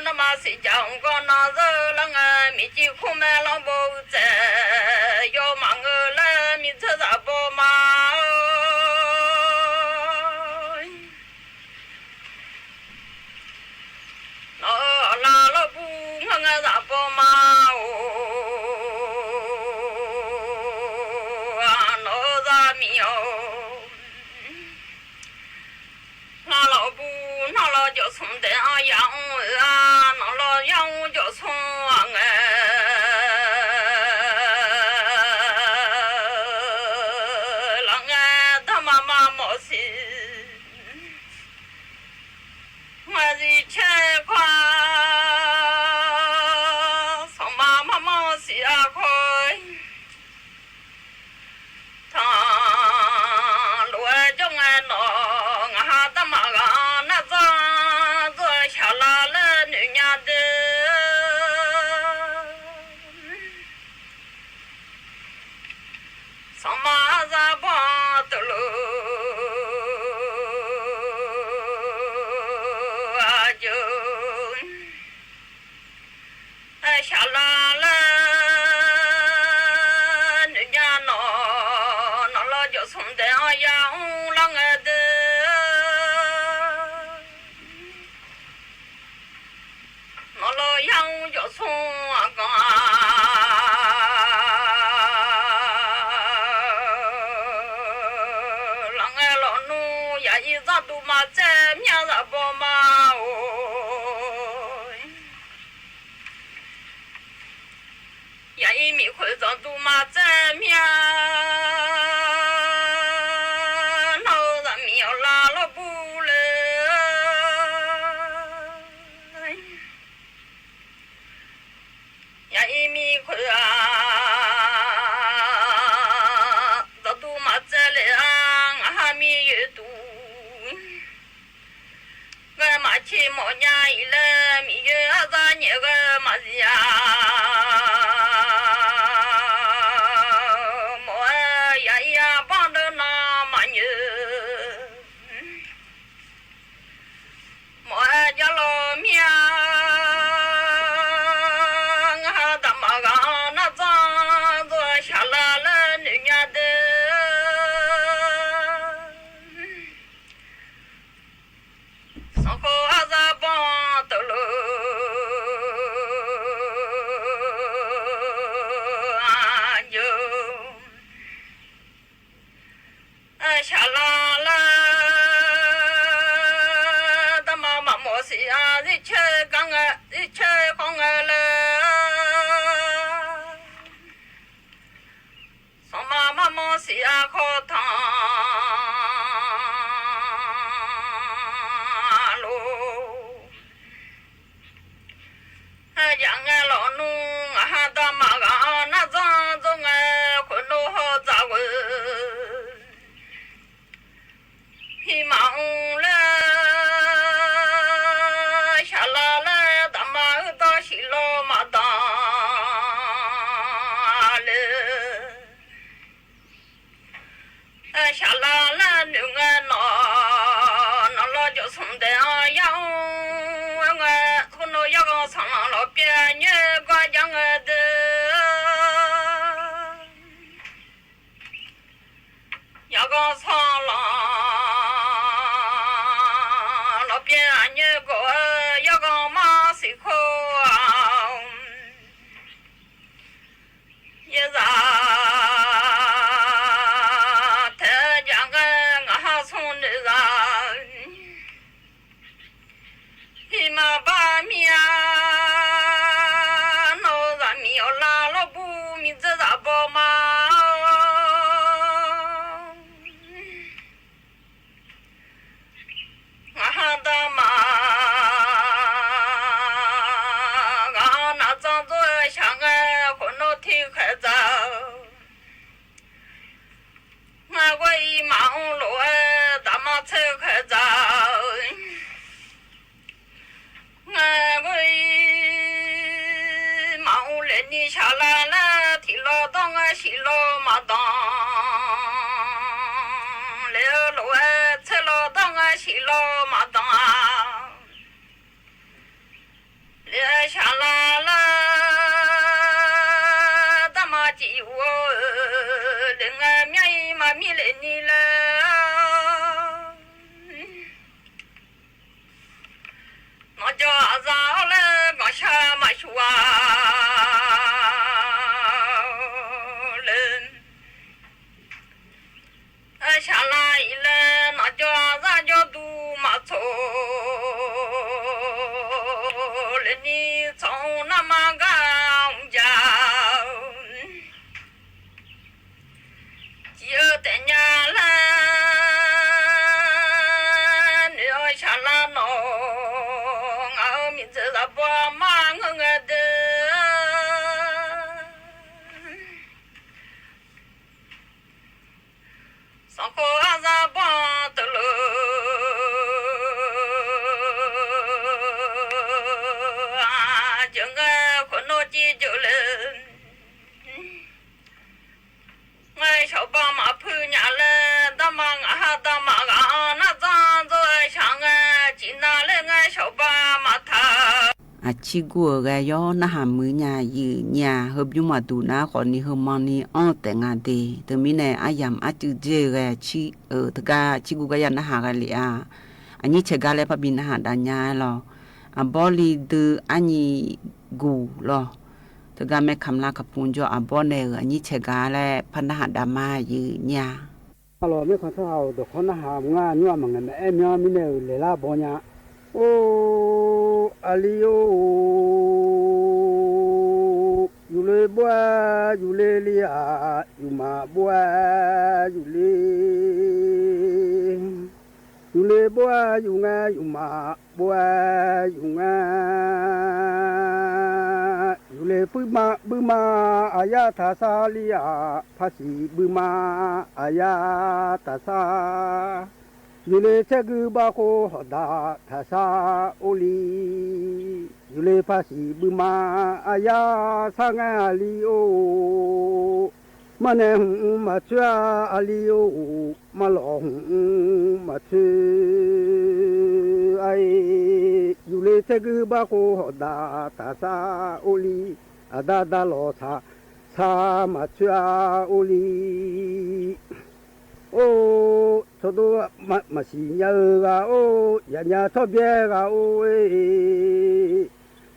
naqma siqjaq mqganq nanr zeur lar ngae, miqcif khmr mae lanr bo-eu tsaev yawq maqngeur laer, miqdzeur zaq baw ma-or. Nawq-euq aqlaf lawrbu ngar ngae zaq baw ma-or. Nawq-euq zaqmiq-awr, nar lawrbu nar lawr jawf smq daef-anr yamr-eu-a, nawq lawr yamr jawf smq-a ngae, laf ngae darma ma mawf siq. Ngaq zif caer khawf-a, sanqma mar manr siq-a khawf, tanq lof-aer jawr ngae nawq, ngaq ha darma ghaq-anr nar dzanr dzanr-eu shaq Shaqlaq laer noeqnya nawq, nawq law jawq smq daef-anr yamr lar ngae deuq. Nawq law yamr jawq smq aqganq-a laf ngae lawq nmr, yaq-ir zanrduq maqtsaev myav zaq baw ma-or. Yaq-ir miqkhoeq zanqduq maqtsaev myav, nawr-eu zaqmiq awqlav lawrbur le. Yaq-ir miqkhoeq-aq, zanqduq maqtsaev le-a, ngaq ha mir yoeqduq ghae maqceq mawf nya-iq laer, miqyoer arzar nyaef ghae maqzif-a. Mawf-aer yaq-ir-a banr deuv nan maqnyoeq. Mawf-aer jar law mir-a, ngaq ha daqmaq ghaq-anr nardzanr dzor-aer shaqlaq laer noeqnya deuq. Sanqkhof arzar banr teulof aqjeuq shaqlaq laer, darma maqmawf siq-a, zircaer gar ngae, zircaer khawr ngae laer, sanqma marmawr siq-a khawr tanq lof. Aerjaq ngae lawq nmr, ngaq ha darma ghaq-anr nardzanr dzor ngae, khoeqnov hawdzaq ghoe. Pirma mr laer, shaqlaq laer daqma uir dawr siq law maqdanq le. Shaqlaq laer noeq ngae nawq, nawq law jawq smq daef-anr yamr-aer ngae, khoernav yarghanr sanqlanq lawqbyaer nyoer gar jar ngae deuq. Yarghanr sanqlanq lawqbyaer aqnyoer gawf-aer yarghanr mar siq khoer-aq, yaerzaq taef-aer jaq ngae ngaq ha smr noeqzaq. Pirma bar mir-a, nawr-eu zaqmiq awqlav lawrbur miqdzeur zaq baw ma. Ngaq ha darma ghaq-anr nardzanr dzor-aer shaq ngae, khoeqnov tirkhaeq dzaq-eu Ngar ghoer-ir maqmr lof-aer daqma tser khaeq dzaq-eu. Ngar ghoer-ir maqmr lef ni shaqlar laer tiq law dawr ngae shiq law maqdanq. Lef-eu lof-aer tser law dawr ngae shiq law maqdanq-a. Lef-aer shaqlar laer darma ciq yuf-eu, lef ngae myav-ir maqmir lef ni laer. Nawqjawq aqzaq-awr laer ganqshaq maqshuq-a le. Aer shaqlar-iq laer nawqjawq aqzaq jawrduq maqtsoq le ni tsawq-anr narma gar mr ja-eu. Ciq-eu taef nya laer noeq-awr shaqlar nawq, ngaq-euq miqdzeuq zaqbaw mar ngeur ngae deuq. Sanqkhof arzaq banq teuq lef-a, jeuq ngae khoeqnov civ jeuq le. Ngae shawqba maqpuiv nya laer darma ngaq ha darma ghaq-anr nardzanr dzor-aer shaq ngae, ciqnav laer ngae shawqba maqtaq-eu. Aqcir gur-euq ghae yawr narhaq muiq nya yuif nya, heubymr maqduq nar khawfni heumanni anr-eu taef nga de. Teumirnae aryamq arcuiv dzer-eu ghae, teugar aqcir gur gar ya narhaq ghae lef-a. Aqnyir caeqgar laer parbi narhaq dav nya-aer lawr. Aqbawr li dui arnyi guq lawr. Teugar maerkamq lar kaqpmq jawr aqbawr nae-euq aqnyir caeqgar laer par narhaq dav ma yuif nya. Arlawq, mirkhanq tsawrhaq-euq dawqkawq narhaq mr ngar, nymr-aq maqngaeq maqaer myanr mirnae-euq laeqlar baw nya. Or, aqli-or, yufle bov-aer yufle li-aq, yufmaf bov-aer yufle. Yufle bov-aer yuf ngae, yufmaf bov-aer yuf ngae. Yufle puirma buima aqyar taqsar li-aq, paqsiq buima aqyar taqsar. Yufle tsaergui bavkhov hawqdaq taqsar or li. Yufle paqsiq buima aqyar sar ngae aqli-or. Marnae hmq mr maqtsoer-a aqli-or. Marlawq hmq mr maqtsoer-a-iq. Yufle tsaergui bavkhov hawqdaq taqsar or li. Aqda dalawq saqsar maqtsoer-a or li. Or, tsawrdov maqsiq nya-eu ghaq-or, yaqnya tsawrbyaer ghaq-or-e.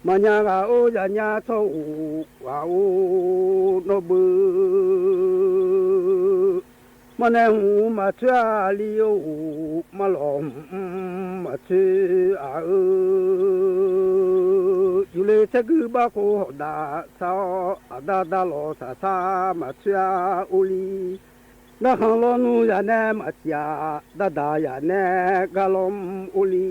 Maqnya ghaq-or, yaqnya tsawr-or ghaq-or nawr beu. Marnae hmq maqtsoer-a aqli-or, marlawq hmq mr maqtsoer-a-eu. Yufle tsaergui bavkhov hawqdaq sar-awr, aqda dalawq saqsar maqtsoer-a or li. Narkhanq lawnmr yaq nae maqsiq-aq, dardaq yaq nae gar lawmr or li.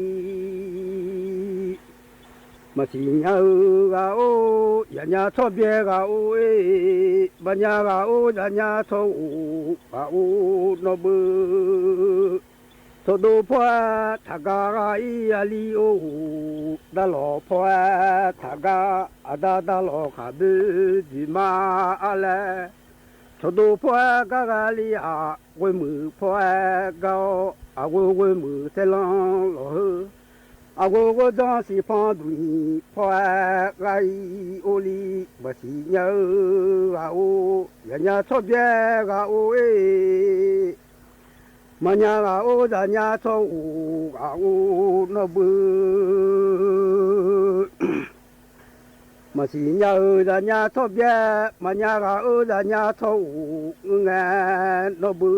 Maqsiq nya-eu ghaq-or, yaqnya tsawrbyaer ghaq-or-e. Maqnya ghaq-or, yaqnya tsawr-or ghaq-or nawr beu. Tsawrdov paw-aer taqgar ghaq-ir aqli-or. Dalawq paw-aer taqgar, aqda dalawq khaqboe dzoeqma-a laer. Tsawrdov paw-aer gar ghaq li-aq, ghoemuiq paw-aer gar-awr, aqghoe ghoemuiq saerlanr lawq heu. Aqghoe ghoedzanr siqpanq duqnyiq paw-aer ghaq-ir or li. Maqsiq nya-eu ghaq-or, yaqnya tsawrbyaer ghaq-or-e. Maqnya ghaq-or, yaqnya tsawr-or ghaq-or nawr beu. Maqsiq nya-eu yaqnya tsawrbyaer, maqnya ghaq-or, yaqnya tsawr-or ngeur ngae nawr beu.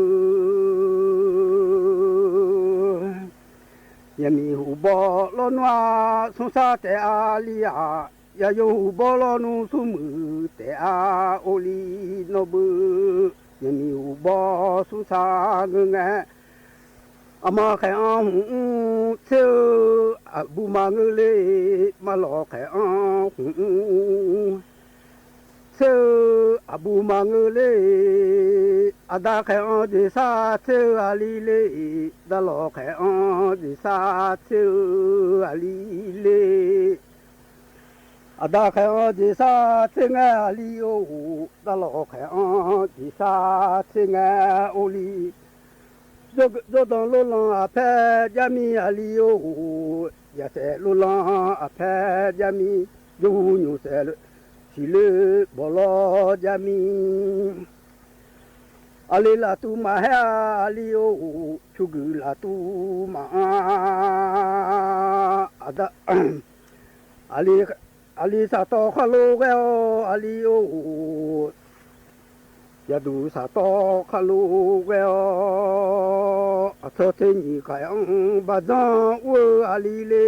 Yaqmiq huqbaw lawnmr-aq, smrsar taef-a li-aq, yaqyo huqbaw lawnmr smrmuiq taef-a or li nawr beu. Yaqmiq huqbaw smrsar ngeur ngae, aqma khaeq-anr hmq mr tser-eu, aqbur maqngeur le. Marlawq khaeq-anr hmq mr tser-eu, aqbur maqngeur le. Aqda khaeq-anr jeqsar tser-eu aqli le. Dalawq khaeq-anr jeqsar tser-eu aqli le. Aqda khaeq-anr jeqsar tser ngae aqli-or. Dalawq khaeq-anr jeqsar tser ngae or li. Jawrdanq lorlanq aqpaer jarmir aqli-or. Yaqsaef lorlanq aqpaer jarmir, jawrhu nymq saef siqle bawqlawr jarmir. Aqli laftuv maqhaer-a aqli-or, pyurguiq laftuv maqanr. Aqda, aqli saqtawv khar lof ghae-awr aqli-or, yaqduq saqtawv khar lof ghae-awr, aqtawv tser nyiq khaeq-anr baqdzanr ur-eu aqli le.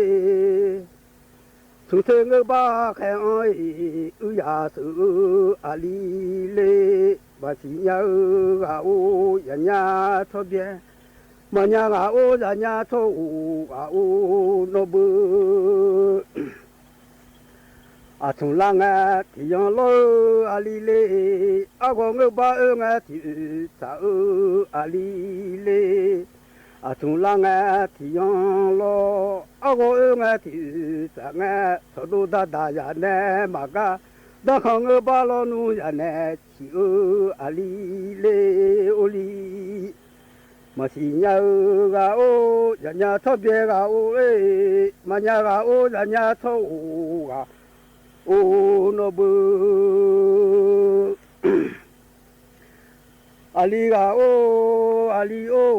Smq tser ngeur bar khaeq-anr-iq uiryaq sheuq-eu aqli le. Maqsiq nya-eu ghaq-or, yaqnya tsawrbyaer, maqnya ghaq-or, yaqnya tsawr-or ghaq-or nawr beu. Aqtmq lar ngae tiq yanr lawr-eu aqli le. Arghawq ngeur bar oer ngae tiq oeq tsaq-eu aqli le. Aqtmq lar ngae tiq yanr lawr, arghawq oer ngae tiq oeq tsaq ngae, tsawqdov dardaq yaq nae maqgar, darkhanq ngeur bar lawnmr yaq nae ciq-eu aqli le or li. Maqsiq nya-eu ghaq-or, zaqnya tsawrbyaer ghaq-or, e, maqnya ghaq-or, zaqnya tsawr-or ghaq-or, nawr beu. Aqli ghaq-or, aqli-or,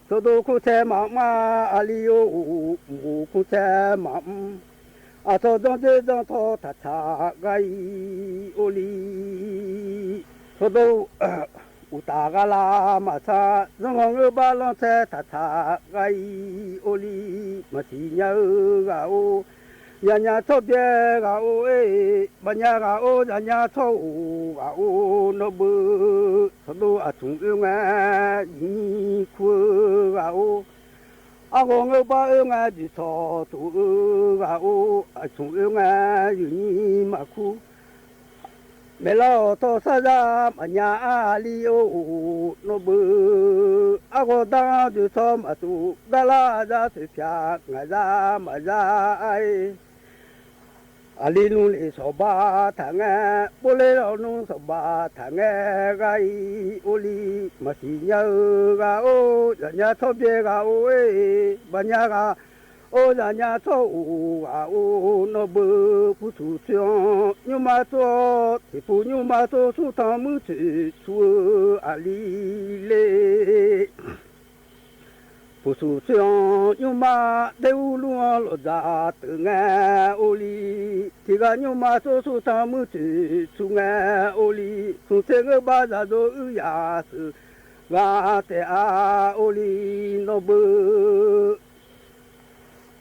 tsawrdo kurtsaer maqmr-a, aqli-or, mqghof kurtsaer maqmr. Aqtawq danrdzeur danrtawv taqtsaq ghaq-ir or li. Tsawrdo uqtaf ghaq lar maqsar, zanrghanq ngeur bar lanrtsaer taqtsaq ghaq-ir or li. Maqsiq nya-eu ghaq-or, zaqnya tsawrbyaer ghaq-or, e, maqnya ghaq-or, zaqnya tsawr-or ghaq-or, nawr beu. Tsawrdo aqtmq oer ngae, zifnyir kur-eu ghaq-or, arghawq ngeur bar oer ngae, dzoeqtawq tof-eu ghaq-or, aqtmq oer ngae, zifnyir maqkur. Maeqlar-awq tawv sar zar maqnya-a, aqli-or, nawr beu. Arghawq dar dzoeqtawq maqtof, gar lar zar toeqpyaq, ngaq zar maqzar-a, e. Aqli nmr lef sawqba taqngae, bor ler lawq nmr sawqba taqngae ghaq-ir or li. Maqsiq nya-eu ghaq-or, zaqnya tsawrbyaer ghaq-or, e, maqnya ghaq-or, zaqnya tsawr-or ghaq-or, nawr beu. Pusuq tsoer-anr nymrma tsov-awr, tiqpuq nymrma tsov, smrtanq muir tsoeq tsu-eu aqli le. Pusuq tsoer-anr nymrma, daer urlur-anr lawqdzaq teuf ngae or li. Tiqghaq nymrma tsov, smrtanq muir tsoeq tsu ngae or li. Smq tser ngeur bar zaqdov uir yaq sheuq ghaq taef-a or li, nawr beu.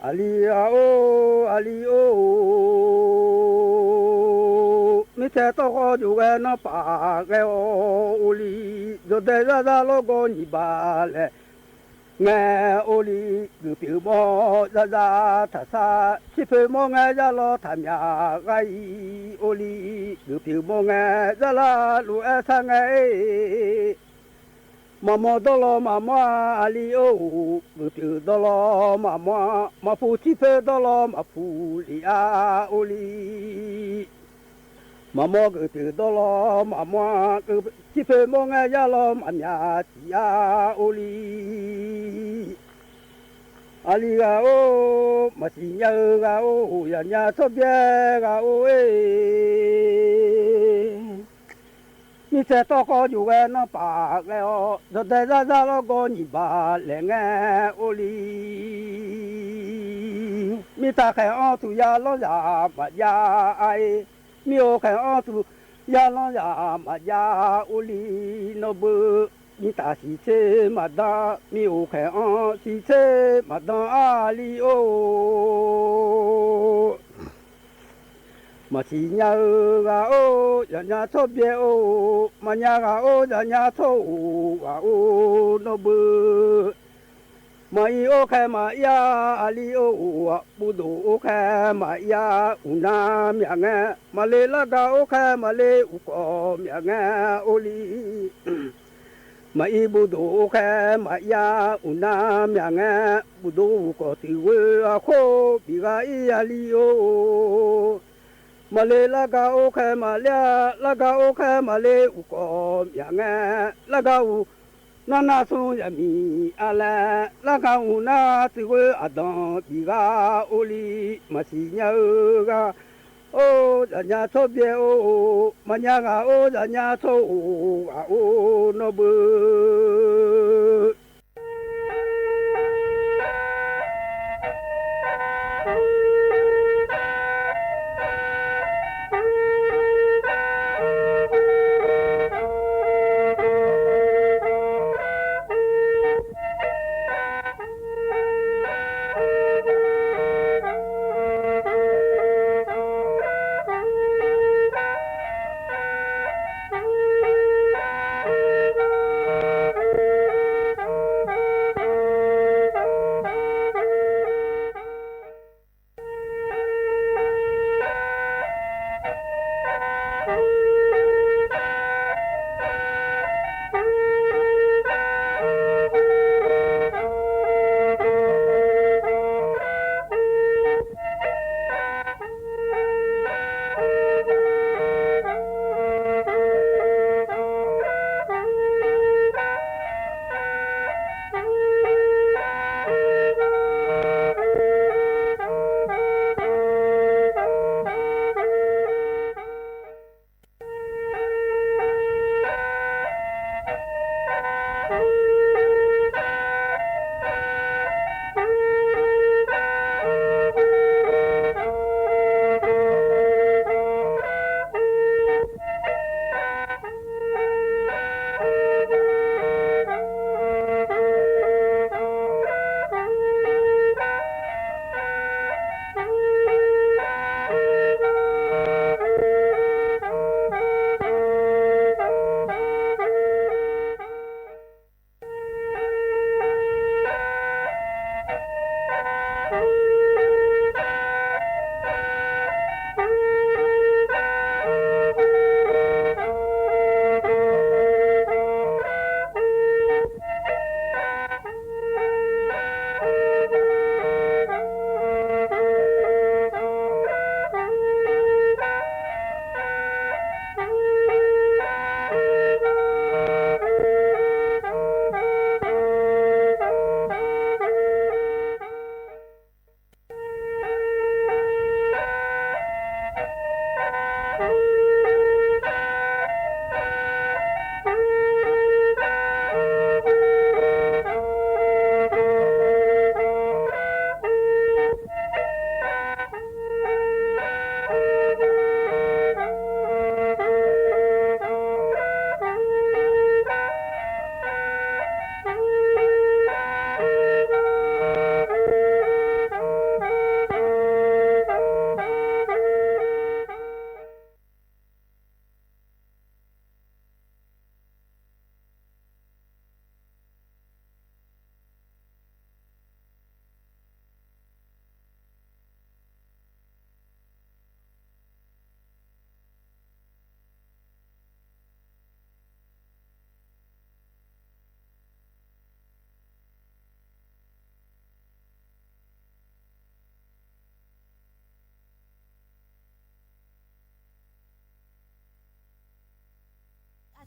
Aqli ghaq-or, aqli-or, mirtsaev tawrkhawv jov ghae nanrpaf ghae-awr or li. Jawqdae zarzar lawrgawv nyiq baq laeq ngae or li. Geuf pyeuf mawr zarzar taqsar, tsirpoeq mawr ngae, yarlawr taqmyaq ghaq-ir or li. Geuf pyeuf mawr ngae, zarlar lof-aer sar ngae, e, maqmawr dawrlawr maqmawr-a, aqli-or, geuf pyeuf dawrlawr maqmawr-a, maqpuq tsirpoeq dawrlawr maqpuq lef-a or li. Maqmawr geuf pyeuf dawrlawr maqmawr-a, tsirpoeq mawr ngae, yarlawr maqmyaq tiq-a or li. Aqli ghaq-or, maqsiq nya-eu ghaq-or, zaqnya tsawrbyaer ghaq-or, e, mirtsaev tawrkhawv jov ghae nanrpaf ghae-awr, jawqdae zarzar lawrgawv nyiq baq laeq ngae or li. Mirtaq khaeq-anr tuq ya lanr zaq maqjav-a, e, mir-or khaeq-anr tuq ya lanr zaq maqjav or li, nawr beu. Mirtaq siqtser maqdan, mir-or khaeq-anr siqtser maqdan, aqli-or. Maqsiq nya-eu ghaq-or, zaqnya tsawrbyaer-or, maqnya ghaq-or, zaqnya tsawr-or ghaq-or, nawr beu. Maqir or khaer maqir-a, aqli-or, buvdof or khaer maqir-a, uqnav myaq ngae, maqle largaq or khaer maqle uqkawq myaq ngae or li. Maqir buvdof or khaer maqir-a, uqnav myaq ngae, buvdof uqkawq tiq ghoe-aq khoer bif ghaq-ir, aqli-or. Maqle largaq or khaer maqle-a, largaq or khaer maqle uqkawq myaq ngae, largaq uq nar nar smr yamiq-a laer, largaq uq nar tiq ghoe aqdanq bif ghaq or li. Maqsiq nya-eu ghaq-or, zaqnya tsawrbyaer-or, maqnya ghaq-or, zaqnya tsawr-or ghaq-or, nawr beu.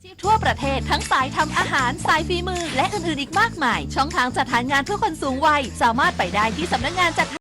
อาชีพทั่วประเทศ ทั้งสายทำอาหาร สายฝีมือ และอื่นๆอีกมากมาย ช่องทางจัดหางานเพื่อคนสูงวัย สามารถไปได้ที่สำนักงานจัด